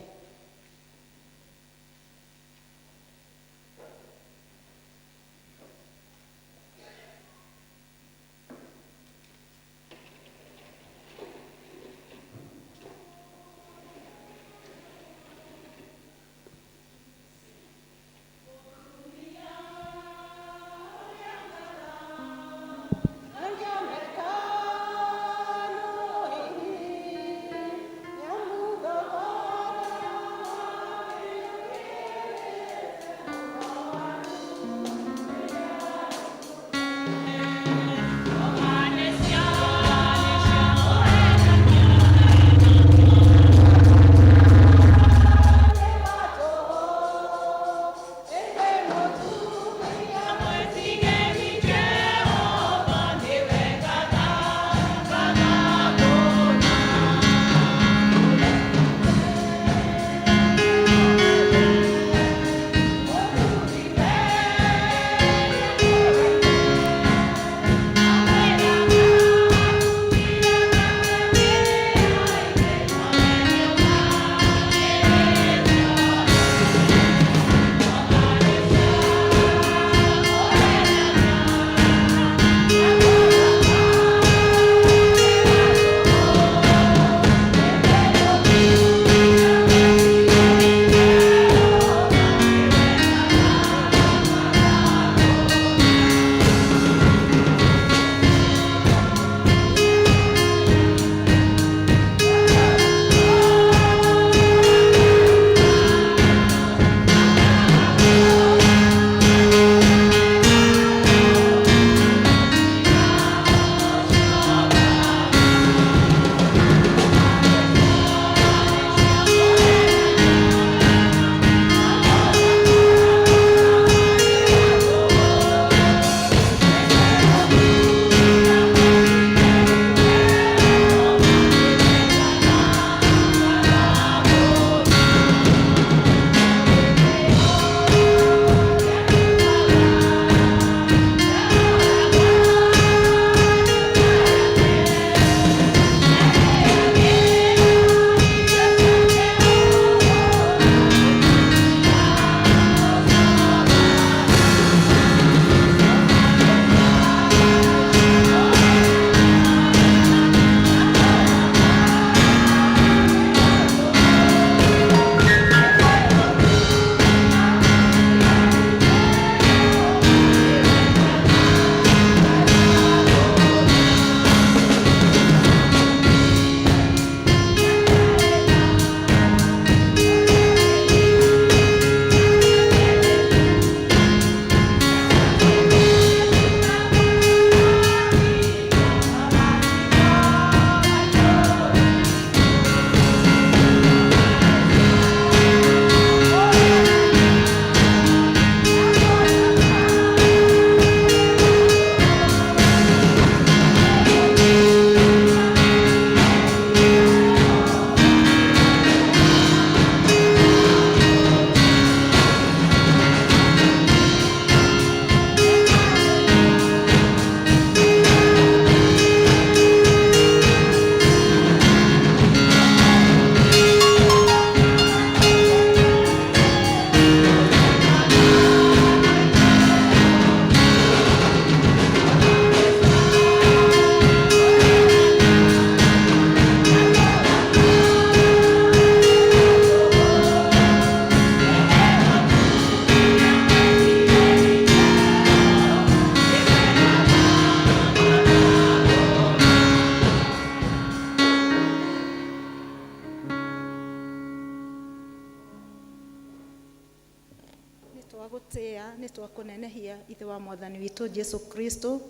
Twagũtĩĩa nĩ twakũnenehia ithe wa mwathani witũ Jesu Kristo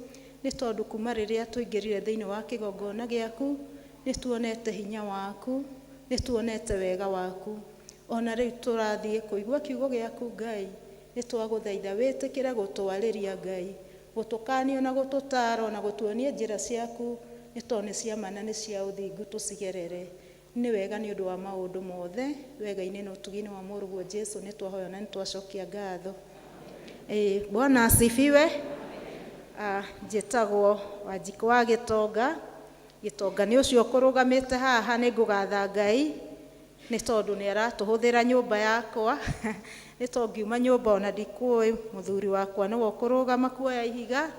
nĩ tondũ kuma rĩrĩa tũingĩrire thĩinĩ wa kĩgongona gĩaku nĩ tuonete hinya waku, nĩ tuonete wega waku. Ona rĩu tũrathiĩ kũigua kiugo gĩaku Ngai, nĩ twagũthaitha wĩtĩkĩre gũtwarĩria Ngai, gũtũkania na gũtũtaara na gũtuonia njĩra ciaku nĩ tondũ nĩ cia ma na nĩ cia ũthingu tũcigerere. Nĩ wega nĩ ũndũ wa maũndũ mothe, wega-inĩ na ũtugi-inĩ wa mũrũguo Jesu nĩ twahoya na nĩ twacokia ngatho. Bwana asifiwe. Njĩtagwo Wanjikũ wa Gĩtonga. Gĩtonga nĩ ũcio ũkũrũgamĩte haha, nĩ ngũgatha Ngai nĩ tondũ nĩ aratũhũthĩra nyũmba yakwa nĩ tondũ ngiuma nyũmba ona ndikũĩ mũthuri wakwa nĩwe ũkũrũgama kuoya ihiga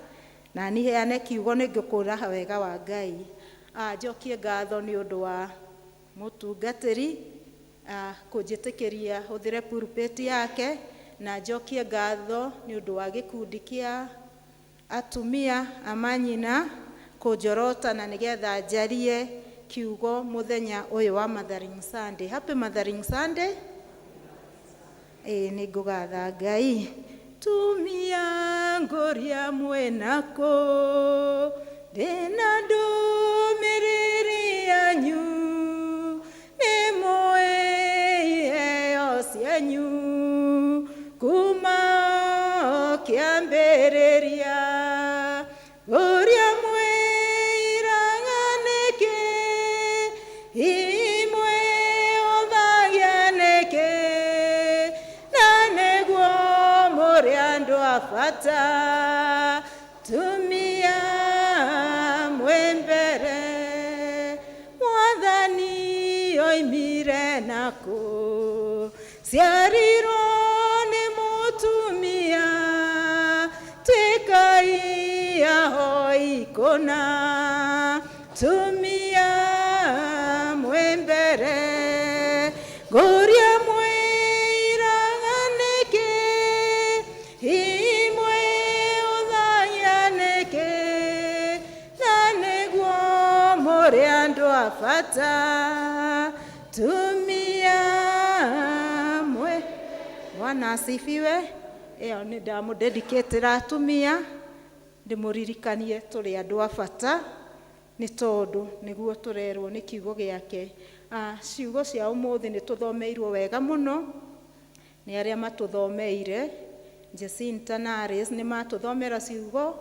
na niĩ heane kiugo nĩ ngũkũraha wega wa Ngai. Njokie ngatho nĩ ũndũ wa mũtungatĩri kũnjĩtĩkĩria hũthĩre pulpit yake, na njokie ngatho nĩ ũndũ wa gĩkundi kĩa atumia amanyina kũnjorota na nĩgetha njarie kiugo mũthenya ũyũ wa Mothering Sunday. Happy Mothering Sunday. Nĩ ngũgatha Ngai. Tumia ngũria mwĩnakũ ndĩna ndũmĩrĩri yanyu nĩ mũĩ iheo cianyu kuma kĩambĩrĩria ũrĩa mwĩraga nĩkĩ imwe ũthagia nĩkĩ na nĩguo mũrĩ andũ a bata tumia mwĩ mbere mwathani oimire nakũ ciarirwo nĩ mũtumia tuĩkai ahoi kũna tumia mwĩ mbere ngũria mwĩraga nĩkĩ imwe ũthagia nĩkĩ na nĩguo mũrĩ andũ a bata tumia mwe. Bwana asifiwe. Ĩyo nĩ ndamũdedicatĩra atumia ndĩmũririkanie tũrĩ andũ a bata nĩ tondũ nĩguo tũrerwo nĩ kiugo gĩake. Ciugo cia ũmũthĩ nĩ tũthomeirwo wega mũno nĩ arĩa matũthomeire Jacinta na Aris nĩ matũthomera ciugo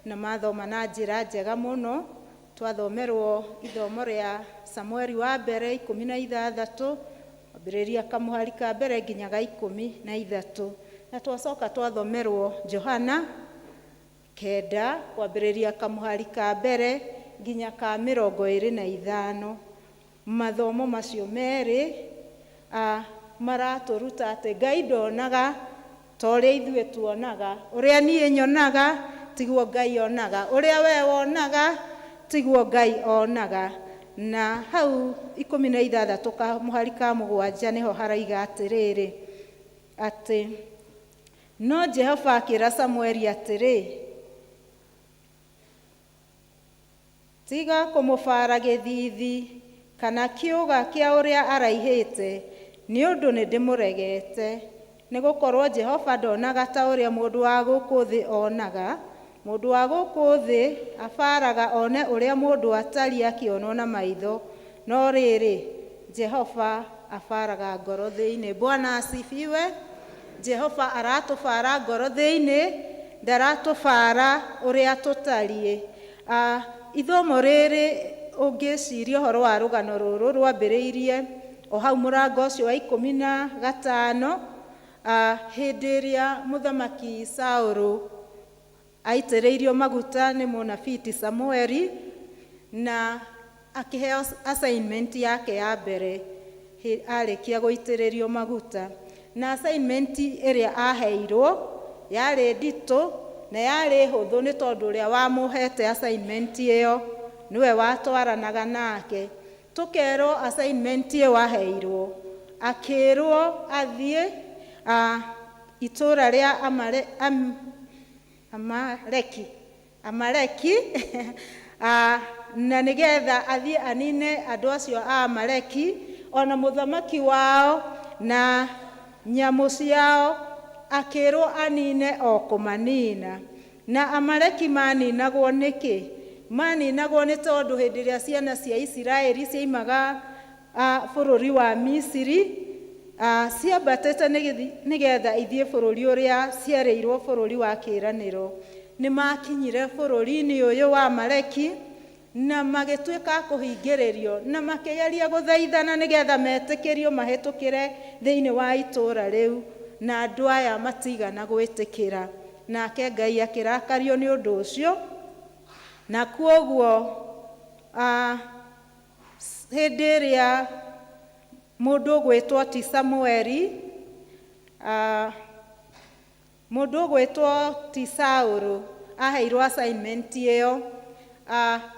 na mathoma na njĩra njega mũno. Twathomerwo ithomo rĩa Samueli wa mbere 16 ambĩrĩria kamũhari ka mbere nginya ga 13, na twacoka twathomerwo Johana 9 kwambĩrĩria kamũhari ka mbere nginya ka 25. Mathomo macio merĩ maratũruta atĩ Ngai ndonaga ta ũrĩa ithuĩ tuonaga, ũrĩa niĩ nyonaga tiguo Ngai onaga, ũrĩa we wonaga tiguo Ngai onaga. Na hau 16 kamũhari ka 7 nĩho haraiga atĩrĩrĩ atĩ no Jehova akĩra Samueli atĩrĩ, tiga kũmũbara gĩthithi kana kĩũga kĩa ũrĩa araihĩte nĩ ũndũ nĩ ndĩmũregete, nĩ gũkorwo Jehova ndonaga ta ũrĩa mũndũ wa gũkũ thĩ onaga. Mũndũ wa gũkũ thĩ abaraga one ũrĩa mũndũ atariĩ akĩonwo na maitho, no rĩrĩ Jehova abaraga ngoro thĩinĩ. Bwana asifiwe. Jehova aratũbara ngoro thĩinĩ, ndaratũbara ũrĩa tũtariĩ. Ithomo rĩrĩ ũngĩciria ũhoro wa rũgano rũrũ rwambĩrĩirie o hau mũrango ũcio wa 15, hĩndĩ ĩrĩa mũthamaki Saũlũ aitĩrĩirio maguta nĩ mũnabii ti Samueli na akĩheo assignment yake ya mbere arĩkia gũitĩrĩrio maguta. Na assignment ĩrĩa aheirwo yarĩ nditũ na yarĩ hũthũ nĩ tondũ ũrĩa wamũhete assignment ĩyo nĩwe watwaranaga nake. Tũkerwo assignment ĩyo aheirwo akĩrwo athiĩ itũũra rĩa Amaleki na nĩgetha athiĩ anine andũ acio a Amaleki ona mũthamaki wao na nyamũ ciao Akĩrwo anine o kũmanina. Na Amaleki maninagwo nĩkĩ? Maninagwo nĩ tondũ hĩndĩ ĩrĩa ciana cia Isiraeli ciaimaga bũrũri wa Misiri, ciambatĩte nĩgetha ithiĩ bũrũri ũrĩa ciarĩirwo, bũrũri wa kĩĩranĩro, nĩ makinyire bũrũri-inĩ ũyũ wa Amaleki na magĩtuĩka a kũhingĩrĩrio, na makĩgeria gũthaithana nĩgetha metĩkĩrio mahĩtũkĩre thĩinĩ wa itũũra rĩu, na andũ aya matigana gwĩtĩkĩra. Nake Ngai akĩrakario nĩ ũndũ ũcio, na kwoguo hĩndĩ ĩrĩa mũndũ ũgwĩtwo ti Samueli, mũndũ ũgwĩtwo ti Saũlũ aheirwo assignment ĩyo,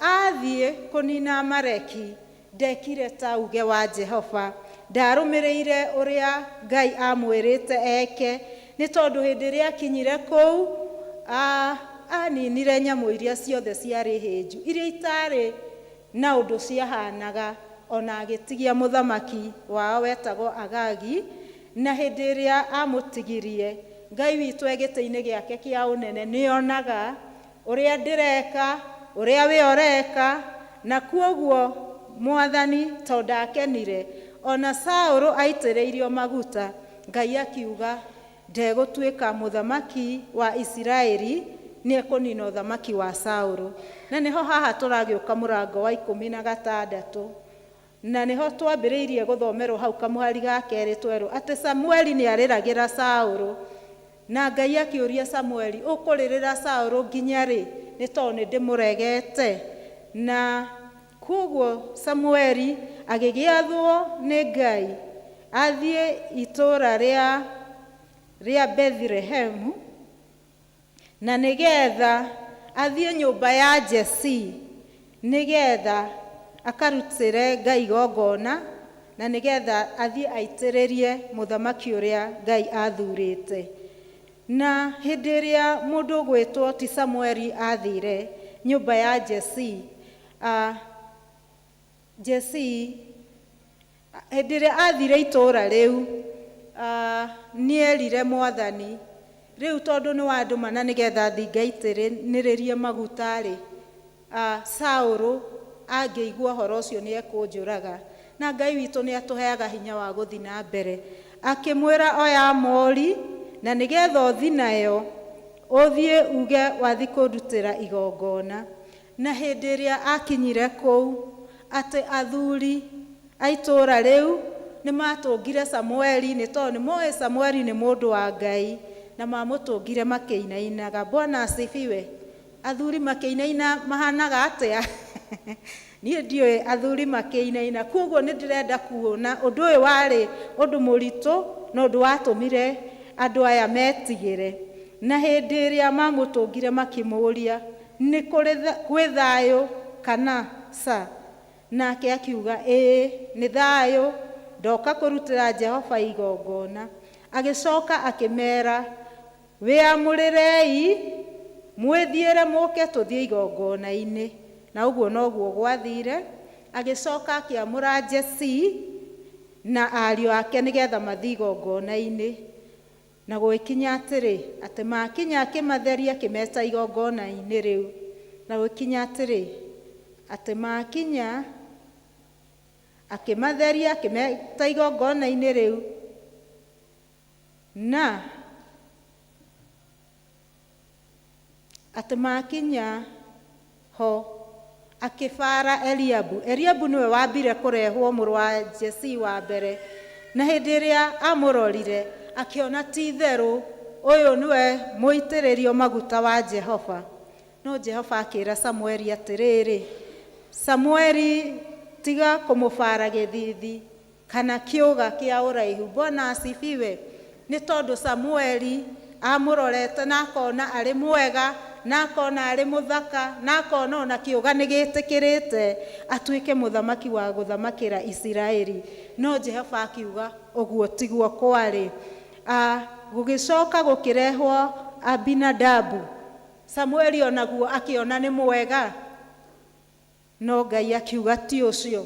athiĩ kũnina Amaleki, ndekire ta uge wa Jehova, ndarũmĩrĩire ũrĩa Ngai amwĩrĩte eke, nĩ tondũ hĩndĩ ĩrĩa akinyire kũu, aninire nyamũ iria ciothe ciarĩ hĩnju, iria itarĩ na ũndũ ciahanaga, ona agĩtigia mũthamaki wao wetagwo Agagi. Na hĩndĩ ĩrĩa amũtigirie, Ngai witũ e gĩtĩ-inĩ gĩake kĩa ũnene nĩonaga ũrĩa ndĩreka, ũrĩa we ũreka, na kwoguo Mwathani to ndakenire ona Saũlũ aitĩrĩirio maguta, Ngai akiuga ndegũtuĩka mũthamaki wa Isiraeli, nĩekũnina ũthamaki wa Saũlũ. Na nĩho haha tũragĩũka mũrango wa 16, na nĩho twambĩrĩirie gũthomerwo hau kamũhari ga kerĩ, twerwo atĩ Samueli nĩarĩragĩra Saũlũ, na Ngai akĩũria Samueli, ũkũrĩrĩra Saũlũ nginya rĩ? Nĩ tondũ nĩ ndĩmũregete. Na kwoguo Samueli agĩgĩathwo nĩ Ngai athiĩ itũũra rĩa Bethlehemu, na nĩgetha athiĩ nyũmba ya Jesii, nĩgetha akarutĩre Ngai igongona, na nĩgetha athiĩ aitĩrĩrie mũthamaki ũrĩa Ngai athurĩte. Na hĩndĩ ĩrĩa mũndũ ũgwĩtwo ti Samueli athire nyũmba ya Jesii, Jesii hĩndĩ ĩrĩa athire itũũra rĩu, nĩerire Mwathani, rĩu tondũ nĩ wandũma na nĩgetha thiĩ ngaitĩrĩrie maguta-rĩ, Saũlũ angĩigua ũhoro ũcio nĩ ekũnjũraga. Na Ngai witũ nĩ atũheaga hinya wa gũthiĩ na mbere. Akĩmwĩra oya mori, na nĩgetha ũthiĩ nayo, ũthiĩ uge wathiĩ kũndutĩra igongona. Na hĩndĩ ĩrĩa akinyire kũu, atĩ athuri a itũũra rĩu nĩ matũngire Samueli, nĩ tondũ nĩ moĩ Samueli nĩ mũndũ wa Ngai, na mamũtũngire makĩinainaga. Bwana asifiwe. Athuri makĩinaina mahanaga atĩa? Niĩ ndiũĩ athuri makĩinaina. Kwoguo nĩ ndĩrenda kuona ũndũ ũyũ warĩ ũndũ mũritũ na ũndũ watũmire andũ aya metigĩre. Na hĩndĩ ĩrĩa mamũtũngire makĩmũũria, nĩ kũrĩ gwĩ thayũ kana ca? Nake akiuga, ĩĩ nĩ thayũ, ndoka kũrutĩra Jehova igongona. Agĩcoka akĩmera, wĩamũrĩrei, mwĩthiĩre mũke tũthiĩ igongona-inĩ. Na ũguo noguo gwathire. Agĩcoka akĩamũra Jesii na ariũ ake nĩgetha mathiĩ igongona-inĩ. Na gũgĩkinya atĩrĩ, atĩ makinya akĩmatheria akĩmeta igongona-inĩ rĩu. Na gũgĩkinya atĩrĩ, atĩ makinya akĩmatheria akĩmeta igongona-inĩ rĩu, na atĩ makinya ho akĩbara Eliabu. Eliabu nĩwe wambire kũrehwo, mũrũ wa Jesii wa mbere. Na hĩndĩ ĩrĩa amũrorire akĩona ti itherũ ũyũ nĩwe mũitĩrĩrio maguta wa Jehova. No Jehova akĩra Samueli atĩrĩrĩ, Samueli, tiga kũmũbara gĩthithi kana kĩũga kĩa ũraihu. Bwana asifiwe. Nĩ tondũ Samueli amũrorete na akona arĩ mwega, na akona arĩ mũthaka, na akona ona kĩũga nĩ gĩtĩkĩrĩte atuĩke mũthamaki wa gũthamakĩra Isiraeli. No Jehova akiuga ũguo tiguo kwarĩ. Gũgĩcoka gũkĩrehwo Abinadabu. Samueli onaguo akĩona nĩ mwega, no Ngai akiuga ti ũcio.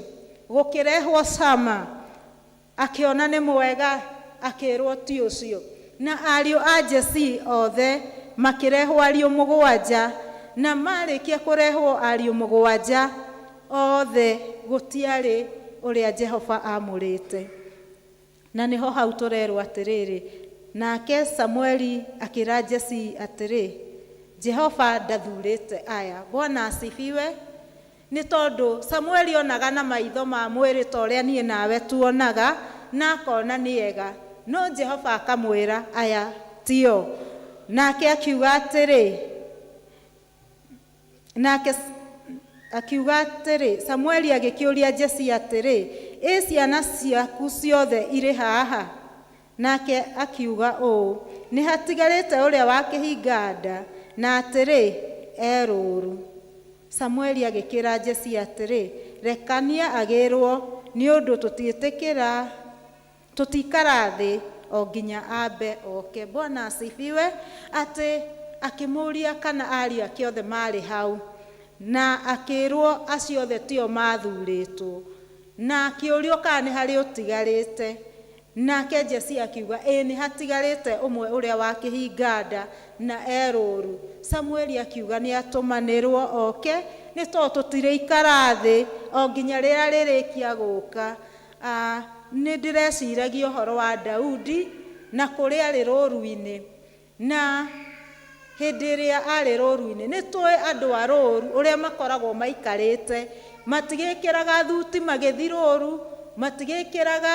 Gũkĩrehwo Sama, akĩona nĩ mwega, akĩrwo ti ũcio. Na ariũ a Jesii othe makĩrehwo ariũ mũgwanja, na marĩkia kũrehwo ariũ mũgwanja othe gũtiarĩ ũrĩa Jehova amũrĩte. Na nĩho hau tũrerwo atĩrĩrĩ, nake Samueli akĩra Jesii atĩrĩ, Jehova ndathurĩte aya. Bwana asifiwe. Nĩ tondũ Samueli onaga na maitho ma mwĩrĩ ta ũrĩa niĩ nawe tuonaga, na akona nĩ ega, no Jehova akamwĩra aya tio. Nake akiuga atĩrĩ, nake akiuga atĩrĩ, Samueli agĩkĩũria Jesii atĩrĩ, ĩ ciana ciaku ciothe irĩ haha? Nake akiuga ũũ, nĩ hatigarĩte ũrĩa wa kĩhinga nda, na atĩrĩ, e rũũru. Samueli agĩkĩra Jesii atĩrĩ, rekania agĩrwo, nĩ ũndũ tũtiĩtĩkĩra tũtikara thĩ o nginya ambe oke. Bwana asifiwe. Atĩ akĩmũria kana ariũ ake othe marĩ hau, na akĩrwo acio othe tio mathurĩtwo, na akĩũrio kana nĩ harĩ ũtigarĩte. Nake Jesii akiuga, ĩĩ nĩ hatigarĩte ũmwe ũrĩa wa kĩhinga nda na e rũũru. Samueli akiuga nĩ atũmanĩrwo oke, nĩ tondũ tũtirĩikara thĩ o nginya rĩrĩa rĩrĩkia gũka. Nĩ ndĩreciragia ũhoro wa Daudi na kũrĩa arĩ rũũru-inĩ, na hĩndĩ ĩrĩa arĩ rũũru-inĩ nĩ tũĩ andũ a rũũru ũrĩa makoragwo maikarĩte, matigĩkĩraga thuti magĩthiĩ rũũru, matigĩkĩraga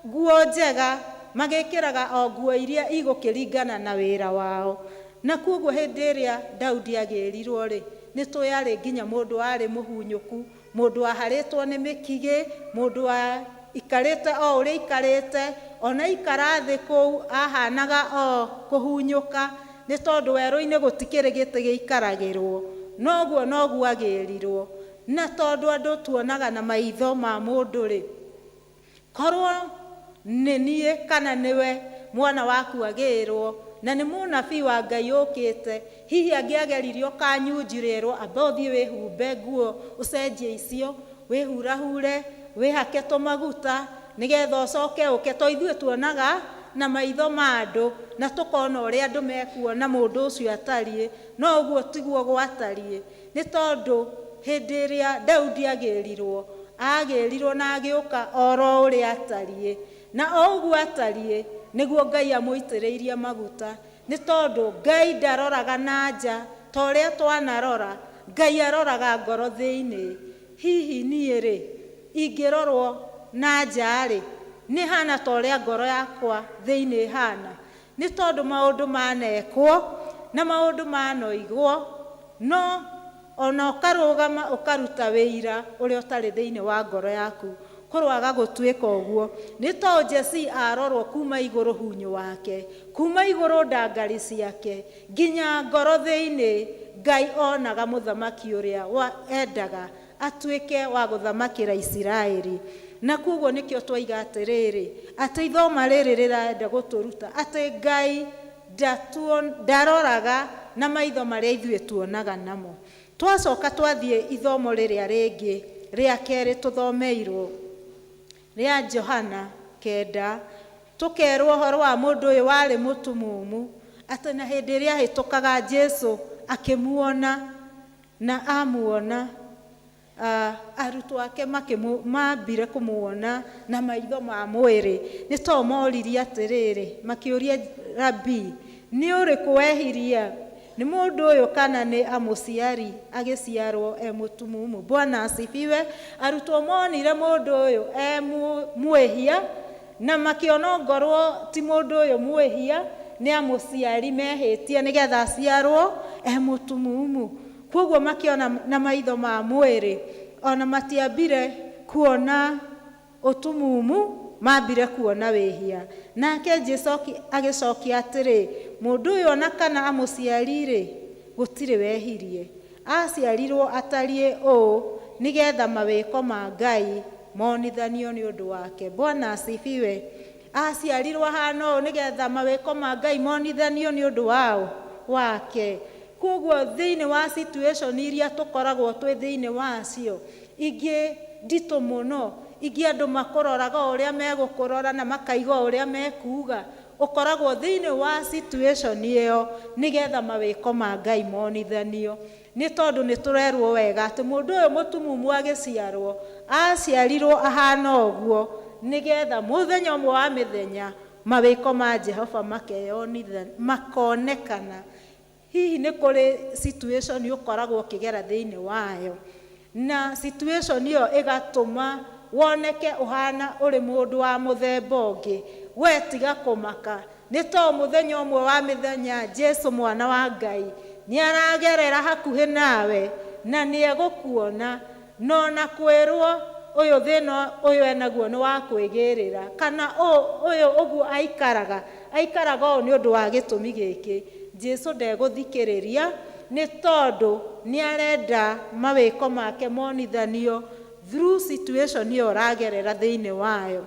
nguo njega, magĩkĩraga o nguo iria igũkĩringana na wĩra wao. Na koguo hĩndĩ ĩrĩa Daudi agĩrirwo rĩ, nĩ tũĩ arĩ nginya mũndũ warĩ mũhunyũku, mũndũ waharĩtwo nĩ mĩkigĩ, mũndũ wa ikarĩte o ũrĩa ikarĩte, ona ikara thĩ kũu ahanaga o kũhunyũka, nĩ tondũ werũ-inĩ gũtikĩrĩ gĩtĩ gĩikaragĩrwo. Noguo noguo agĩrirwo. Na tondũ andũ tuonaga na maitho ma mũndũ rĩ, korwo nĩ niĩ kana nĩwe mwana waku agĩrwo, na nĩ mũnabii wa Ngai ũkĩte, hihi angĩageririo kanyunjirĩrwo, amba ũthiĩ wĩhumbe nguo ũcenjie icio, wĩhurahure, wĩhake tũmaguta, nĩgetha ũcoke ũke. To ithuĩ tuonaga na maitho ma andũ, na tũkona ũrĩa andũ mekuona mũndũ ũcio atariĩ, no ũguo tiguo gwatariĩ. Nĩ tondũ hĩndĩ ĩrĩa Daudi agĩrirwo, agĩrirwo na agĩũka oro ũrĩa atariĩ, na o ũguo atariĩ nĩguo Ngai amũitĩrĩirie maguta. Nĩ tondũ Ngai ndaroraga na nja ta ũrĩa twanarora, Ngai aroraga ngoro thĩinĩ. Hihi niĩ rĩ, ingĩrorwo na nja rĩ, nĩ hana ta ũrĩa ngoro yakwa thĩinĩ hana? Nĩ tondũ maũndũ manekwo na maũndũ manoigwo, no ona ũkarũgama ũkaruta wĩira ũrĩa ũtarĩ thĩinĩ wa ngoro yaku, kũrwaga gũtuĩka ũguo. Nĩ tondũ Jesii arorwo kuma igũrũ hunyũ wake, kuma igũrũ ndangari ciake, nginya ngoro thĩinĩ, Ngai onaga mũthamaki ũrĩa endaga atuĩke wa gũthamakĩra Isiraeli. Na koguo nĩkĩo twaiga atĩrĩrĩ, atĩ ithoma rĩrĩ rĩrenda gũtũruta atĩ Ngai ndaroraga na maitho marĩa ithuĩ tuonaga namo. Twacoka twathiĩ ithomo rĩrĩa rĩngĩ rĩa kerĩ tũthomeirwo, rĩa Johana 9, tũkerwo ũhoro wa mũndũ ũyũ warĩ mũtumumu, atĩ na hĩndĩ ĩrĩa ahĩtũkaga Jesũ akĩmuona, na amuona arutwo ake mambire kũmuona na maitho ma mwĩrĩ. Nĩ tondũ moririe atĩrĩrĩ, makĩũria Rabii, nĩ ũrĩkũ wehirie, nĩ mũndũ ũyũ kana nĩ amũciari agĩciarwo e mũtumumu? Bwana asifiwe. Arutwo monire mũndũ ũyũ e mwĩhia, na makĩona ongorwo ti mũndũ ũyũ mwĩhia, nĩ amũciari mehĩtie nĩgetha aciarwo e mũtumumu. Koguo makĩona na maitho ma mwĩrĩ, ona matiambire kuona ũtumumu, mambire kuona wĩhia. Nake Jesũ agĩcokia atĩrĩ, mũndũ ũyũ ona kana amũciari rĩ, gũtirĩ wehirie, aciarirwo atariĩ ũũ nĩgetha mawĩko ma Ngai monithanio nĩ ũndũ wake. Bwana asifiwe. Aciarirwo ahana ũũ nĩgetha mawĩko ma Ngai monithanio nĩ ũndũ wao wake. Koguo thĩinĩ wa situation iria tũkoragwo twĩ thĩinĩ wacio, ingĩ nditũ mũno, ingĩ andũ makũroraga o ũrĩa megũkũrora na makaiga o ũrĩa mekuga, Ũkoragwo thĩinĩ wa situation ĩyo nĩgetha mawĩko ma Ngai monithanio. Nĩ tondũ nĩ tũrerwo wega atĩ mũndũ ũyũ mũtumumu agĩciarwo, aciarirwo ahana ũguo nĩgetha mũthenya ũmwe wa mĩthenya mawĩko ma Jehova makonekana. Hihi nĩ kũrĩ situation ũkoragwo ũkĩgera thĩinĩ wayo, na situation ĩyo ĩgatũma woneke ũhana ũrĩ mũndũ wa mũthemba ũngĩ. We tiga kũmaka, nĩ to mũthenya ũmwe wa mĩthenya Jesu mwana wa Ngai nĩ aragerera hakuhĩ nawe na nĩ egũkuona, no na kwĩrwo ũyũ thĩna ũyũ enaguo nĩ wa kwĩgĩrĩra, kana ũyũ ũguo aikaraga aikaraga ũũ nĩ ũndũ wa gĩtũmi gĩkĩ. Jesu ndegũthikĩrĩria nĩ tondũ nĩ arenda mawĩko make monithanio through situation ĩyo ũragerera thĩinĩ wayo.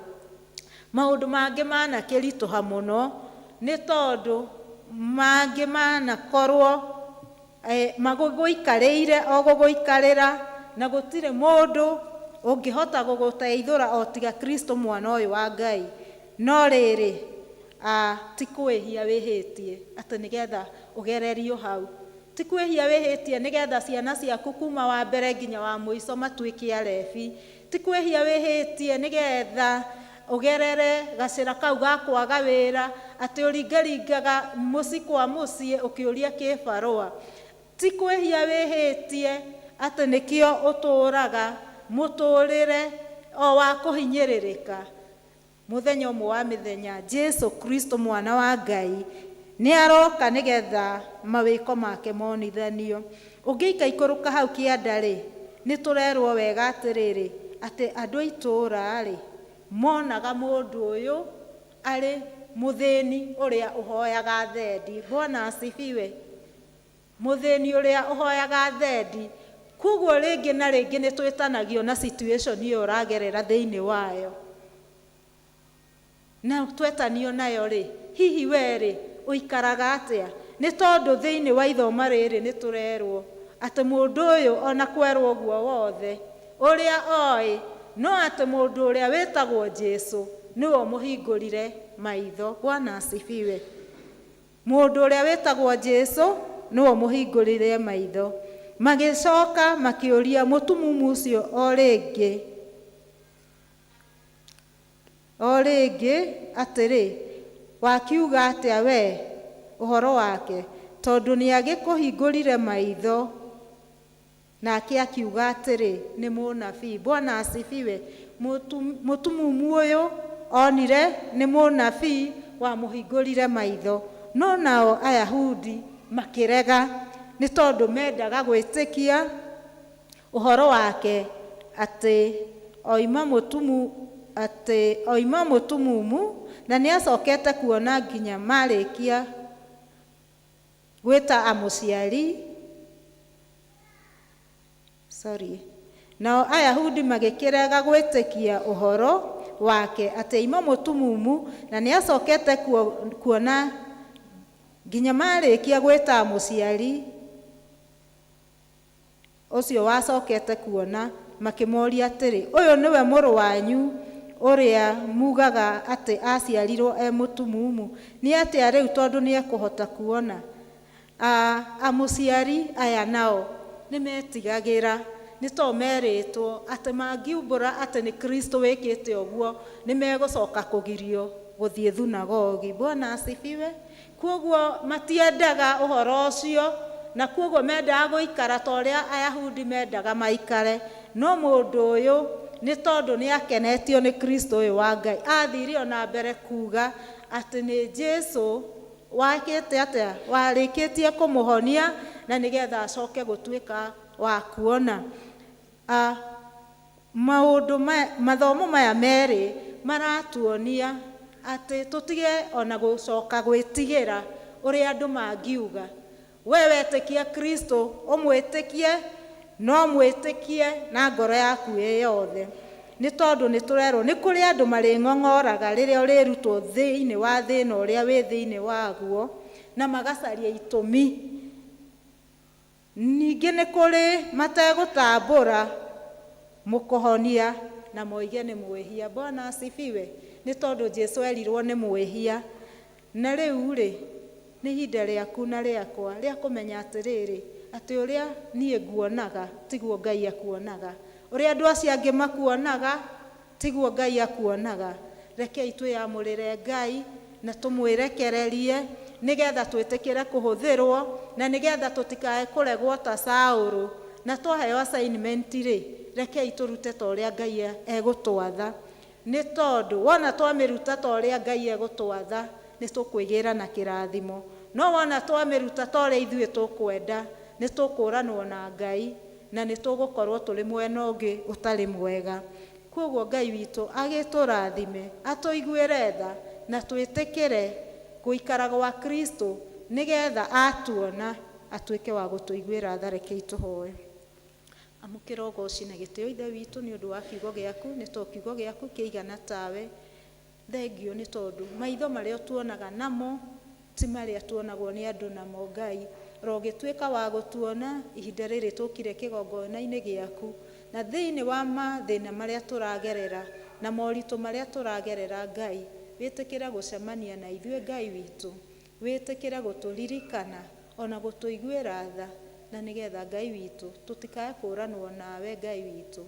Maũndũ mangĩ manakĩritũha mũno nĩ tondũ mangĩ manakorwo magũgũikarĩire o gũgũikarĩra, na gũtirĩ mũndũ ũngĩhota gũgũteithũra o tiga Kristo mwana ũyũ wa Ngai. No rĩrĩ, ti kwĩhia wĩhĩtie atĩ nĩgetha ũgererio hau, ti kwĩhia wĩhĩtie nĩgetha ciana ciaku kuma wa mbere nginya wa mũico matuĩke arebi, ti kwĩhia wĩhĩtie nĩgetha ũgerere gacĩra kau ga kwaga wĩra atĩ ũringaringaga mũciĩ kwa mũciĩ ũkĩũria kĩbarũa, ti kwĩhia wĩhĩtie atĩ nĩkĩo ũtũũraga mũtũũrĩre o wa kũhinyĩrĩrĩka. Mũthenya ũmwe wa mĩthenya Jesu Kristo mwana wa Ngai nĩ aroka nĩgetha mawĩko make monithanio. Ũngĩikaikũrũka hau kĩanda rĩ, nĩ tũrerwo wega atĩrĩrĩ, atĩ andũ a itũũra rĩ monaga mũndũ ũyũ arĩ mũthĩni ũrĩa ũhoyaga thendi. Bwana asifiwe. Mũthĩni ũrĩa ũhoyaga thendi. Koguo rĩngĩ na rĩngĩ nĩ twĩtanagio na situation ĩyo ũragerera thĩinĩ wayo. Na twetanio nayo rĩ, hihi we rĩ ũikaraga atĩa? Nĩ tondũ thĩinĩ wa ithoma rĩrĩ nĩ tũrerwo atĩ mũndũ ũyũ ona kwerwo ũguo wothe ũrĩa oĩ, no atĩ mũndũ ũrĩa wĩtagwo Jesu nĩwe ũmũhingũrire maitho. Bwana asifiwe. Mũndũ ũrĩa wĩtagwo Jesu nĩwe ũmũhingũrire maitho. Magĩcoka makĩũria mũtumumu ũcio o rĩngĩ atĩrĩ, wakiuga atĩa we ũhoro wake, tondũ nĩagĩkũhingũrire maitho? Nake akiuga atĩrĩ, nĩ mũnabii. Bwana asifiwe. Mũtumumu ũyũ onire nĩ mũnabii wamũhingũrire maitho, no nao Ayahudi makĩrega nĩ tondũ mendaga gwĩtĩkia ũhoro wake atĩ oima mũtumumu na nĩacokete kuona nginya marĩkia gwĩta amũciari. Sorry. Nao Ayahudi magĩkĩrega gwĩtĩkia ũhoro wake atĩ oima mũtumumu na nĩacokete kuona nginya marĩkia gwĩta mũciari ũcio wacokete kuona, makĩmoria atĩrĩ, ũyũ nĩwe mũrũ wanyu ũrĩa mugaga atĩ aciarirwo e mũtumumu? Nĩ atĩa rĩu tondũ nĩekũhota kuona? Amũciari aya nao nĩmetigagĩra, nĩ to merĩtwo atĩ mangiumbũra atĩ nĩ Kristo wĩkĩte ũguo nĩmegũcoka kũgirio gũthiĩ thunagogi. Bwana asifiwe. Koguo matiendaga ũhoro ũcio, na koguo mendaga gũikara ta ũrĩa Ayahudi mendaga maikare. No mũndũ ũyũ nĩ tondũ nĩ akenetio nĩ Kristo ũyũ wa Ngai, athire ona mbere kuga atĩ nĩ Jesu wakĩte atĩa, warĩkĩtie kũmũhonia na nĩgetha acoke gũtuĩka wa kuona. Maũndũ mathomo maya merĩ maratuonia atĩ tũtige ona gũcoka gwĩtigĩra ũrĩa andũ mangiuga. We wetĩkia Kristo, ũmwĩtĩkie, no mwĩtĩkie na ngoro yaku ĩ yothe. Nĩ tondũ nĩ tũrerwo nĩ kũrĩ andũ marĩng'ong'oraga rĩrĩa ũrĩrutwo thĩinĩ wa thĩna ũrĩa wĩ thĩinĩ waguo, na magacaria itũmi. Ningĩ nĩ kũrĩ mategũtambũra mũkũhonia na moige nĩ mwĩhia. Bwana asifiwe. Nĩ tondũ Jesu erirwo nĩ mwĩhia. Na rĩu rĩ, nĩ ihinda rĩaku na rĩakwa rĩa kũmenya atĩrĩrĩ, atĩ ũrĩa niĩ nguonaga tiguo Ngai akuonaga, ũrĩa andũ acio angĩ makuonaga tiguo Ngai akuonaga. Rekei twĩyamũrĩre Ngai na tũmwĩrekererie nĩgetha twĩtĩkĩre kũhũthĩrwo na nĩgetha tũtikae kũregwo ta Saũlũ. Na twaheo assignment rĩ, rekei tũrute ta ũrĩa Ngai egũtwatha, nĩ tondũ wona twamĩruta ta ũrĩa Ngai egũtwatha nĩ tũkwĩgĩra na kĩrathimo, no wona twamĩruta ta ũrĩa ithuĩ tũkwenda nĩ tũkũranwo na Ngai na nĩ tũgũkorwo tũrĩ mwena ũngĩ ũtarĩ mwega. Koguo Ngai witũ agĩtũrathime, atũiguĩre tha na twĩtĩkĩre gũikara gwa Kristo nĩgetha atuona atuĩke wa gũtũiguĩra tha. Rekei tũhoe. Amũkĩra ũgoci na gĩtĩo Ithe witũ nĩ ũndũ wa kiugo gĩaku, nĩ tondũ kiugo gĩaku kĩigana tawe. Thengio nĩ tondũ maitho marĩa tuonaga namo ti marĩa tuonagwo nĩ andũ namo. Ngai rogĩtuĩka wa gũtuona ihinda rĩrĩ tũkire kĩgongona-inĩ gĩaku, na thĩinĩ wa mathĩna marĩa tũragerera na moritũ marĩa tũragerera, Ngai wĩtĩkĩre gũcemania na ithuĩ. Ngai witũ wĩtĩkĩre gũtũririkana ona gũtũiguĩra tha, na nĩgetha Ngai witũ tũtikae kũranwo nawe. Ngai witũ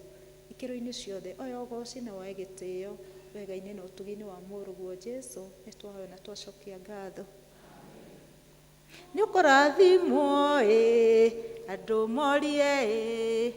ikĩro-inĩ ciothe oya ũgoci na woe gĩtĩo wega-inĩ na ũtugi-inĩ wa mũrũguo Jesu nĩ twahoya na twacokia ngatho. Nĩ ũkũrathimwo ĩ andũ morie ĩ.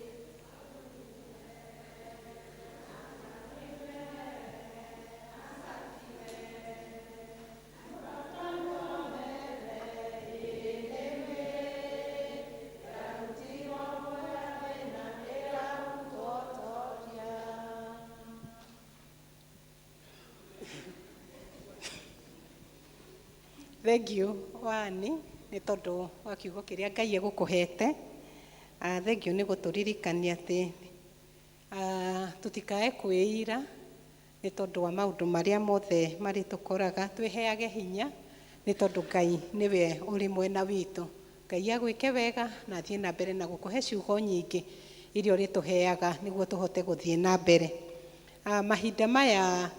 Thank you wani nĩ tondũ wa kiugo kĩrĩa Ngai egũkũhete. Thank you nĩ gũtũririkania atĩ tũtikae kwĩira nĩ tondũ wa maũndũ marĩa mothe marĩ tũkoraga, twĩheage hinya nĩ tondũ Ngai nĩwe ũrĩ mwena witũ. Ngai agwĩke wega na athiĩ na mbere na gũkũhe ciugo nyingĩ iria ũrĩtũheaga nĩguo tũhote gũthiĩ na mbere. Mahinda maya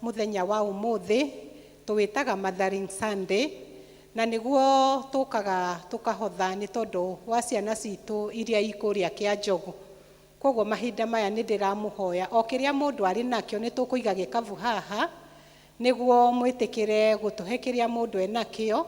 mũthenya wa ũmũthĩ tũwĩtaga Mothering Sunday, na nĩguo tũkaga tũkahotha nĩ tondũ wa ciana citũ iria ikũrĩa kĩa njogu. Koguo mahinda maya nĩ ndĩramũhoya o kĩrĩa mũndũ arĩ nakĩo nĩ tũkũiga gĩkabu haha nĩguo mwĩtĩkĩre gũtũhe kĩrĩa mũndũ enakĩo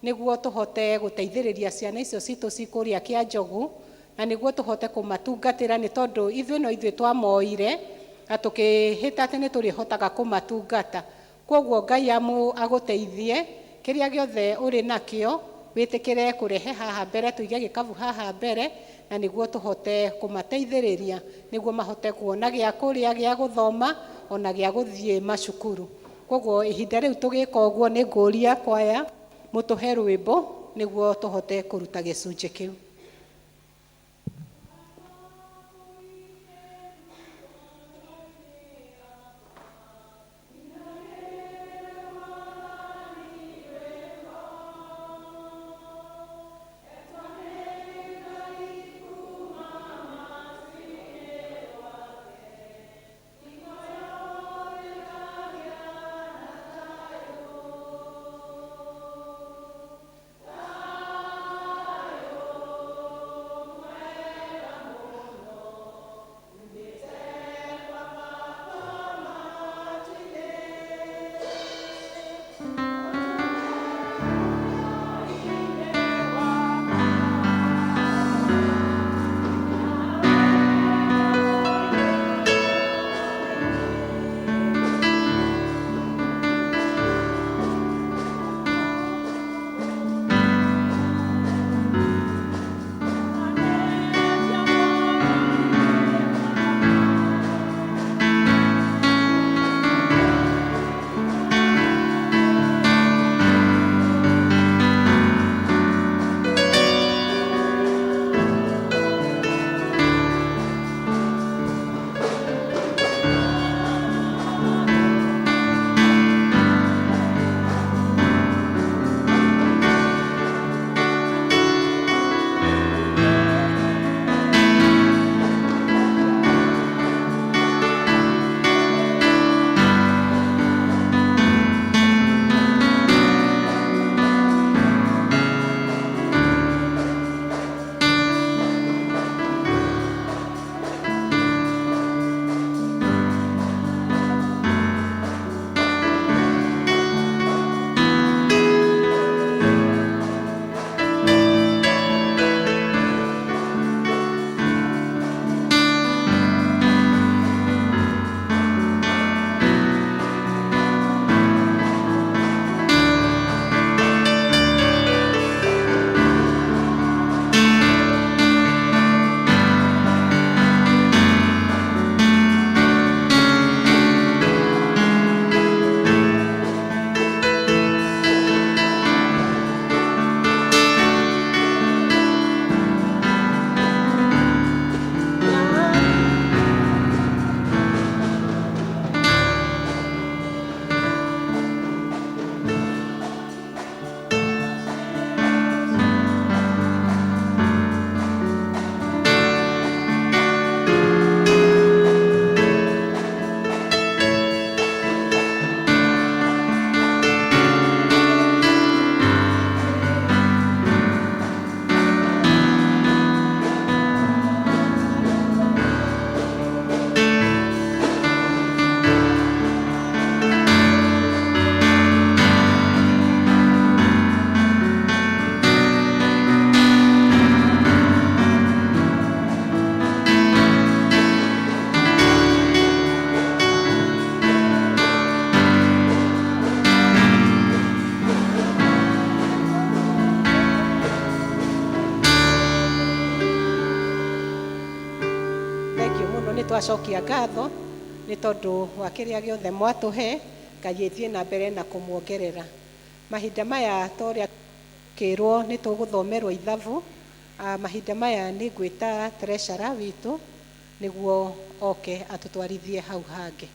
nĩguo tũhote gũteithĩrĩria ciana icio citũ cikũrĩa kĩa njogu, na nĩguo tũhote kũmatungatĩra nĩ tondũ ithuĩ no ithuĩ twamoire na tũkĩhĩta atĩ nĩ tũrĩhotaga kũmatungata. Koguo Ngai agũteithie kĩrĩa gĩothe ũrĩ nakĩo wĩtĩkĩre kũrehe haha mbere, tũige gĩkabu haha mbere na nĩguo tũhote kũmateithĩrĩria nĩguo mahote kuona gĩa kũrĩa, gĩa gũthoma ona gĩa gũthiĩ macukuru. Koguo ihinda rĩu tũgĩka ũguo nĩ ngũria kwaya mũtũhe rwĩmbo nĩguo tũhote kũruta gĩcunjĩ kĩu. Twacokia ngatho nĩ tondũ wa kĩrĩa gĩothe mwatũhe. Ngai ĩthiĩ na mbere na kũmuongerera. Mahinda maya ta ũrĩa kĩrwo nĩ tũgũthomerwo ithabu. Mahinda maya nĩ ngwĩta treasurer witũ nĩguo oke atũtwarithie hau hangĩ.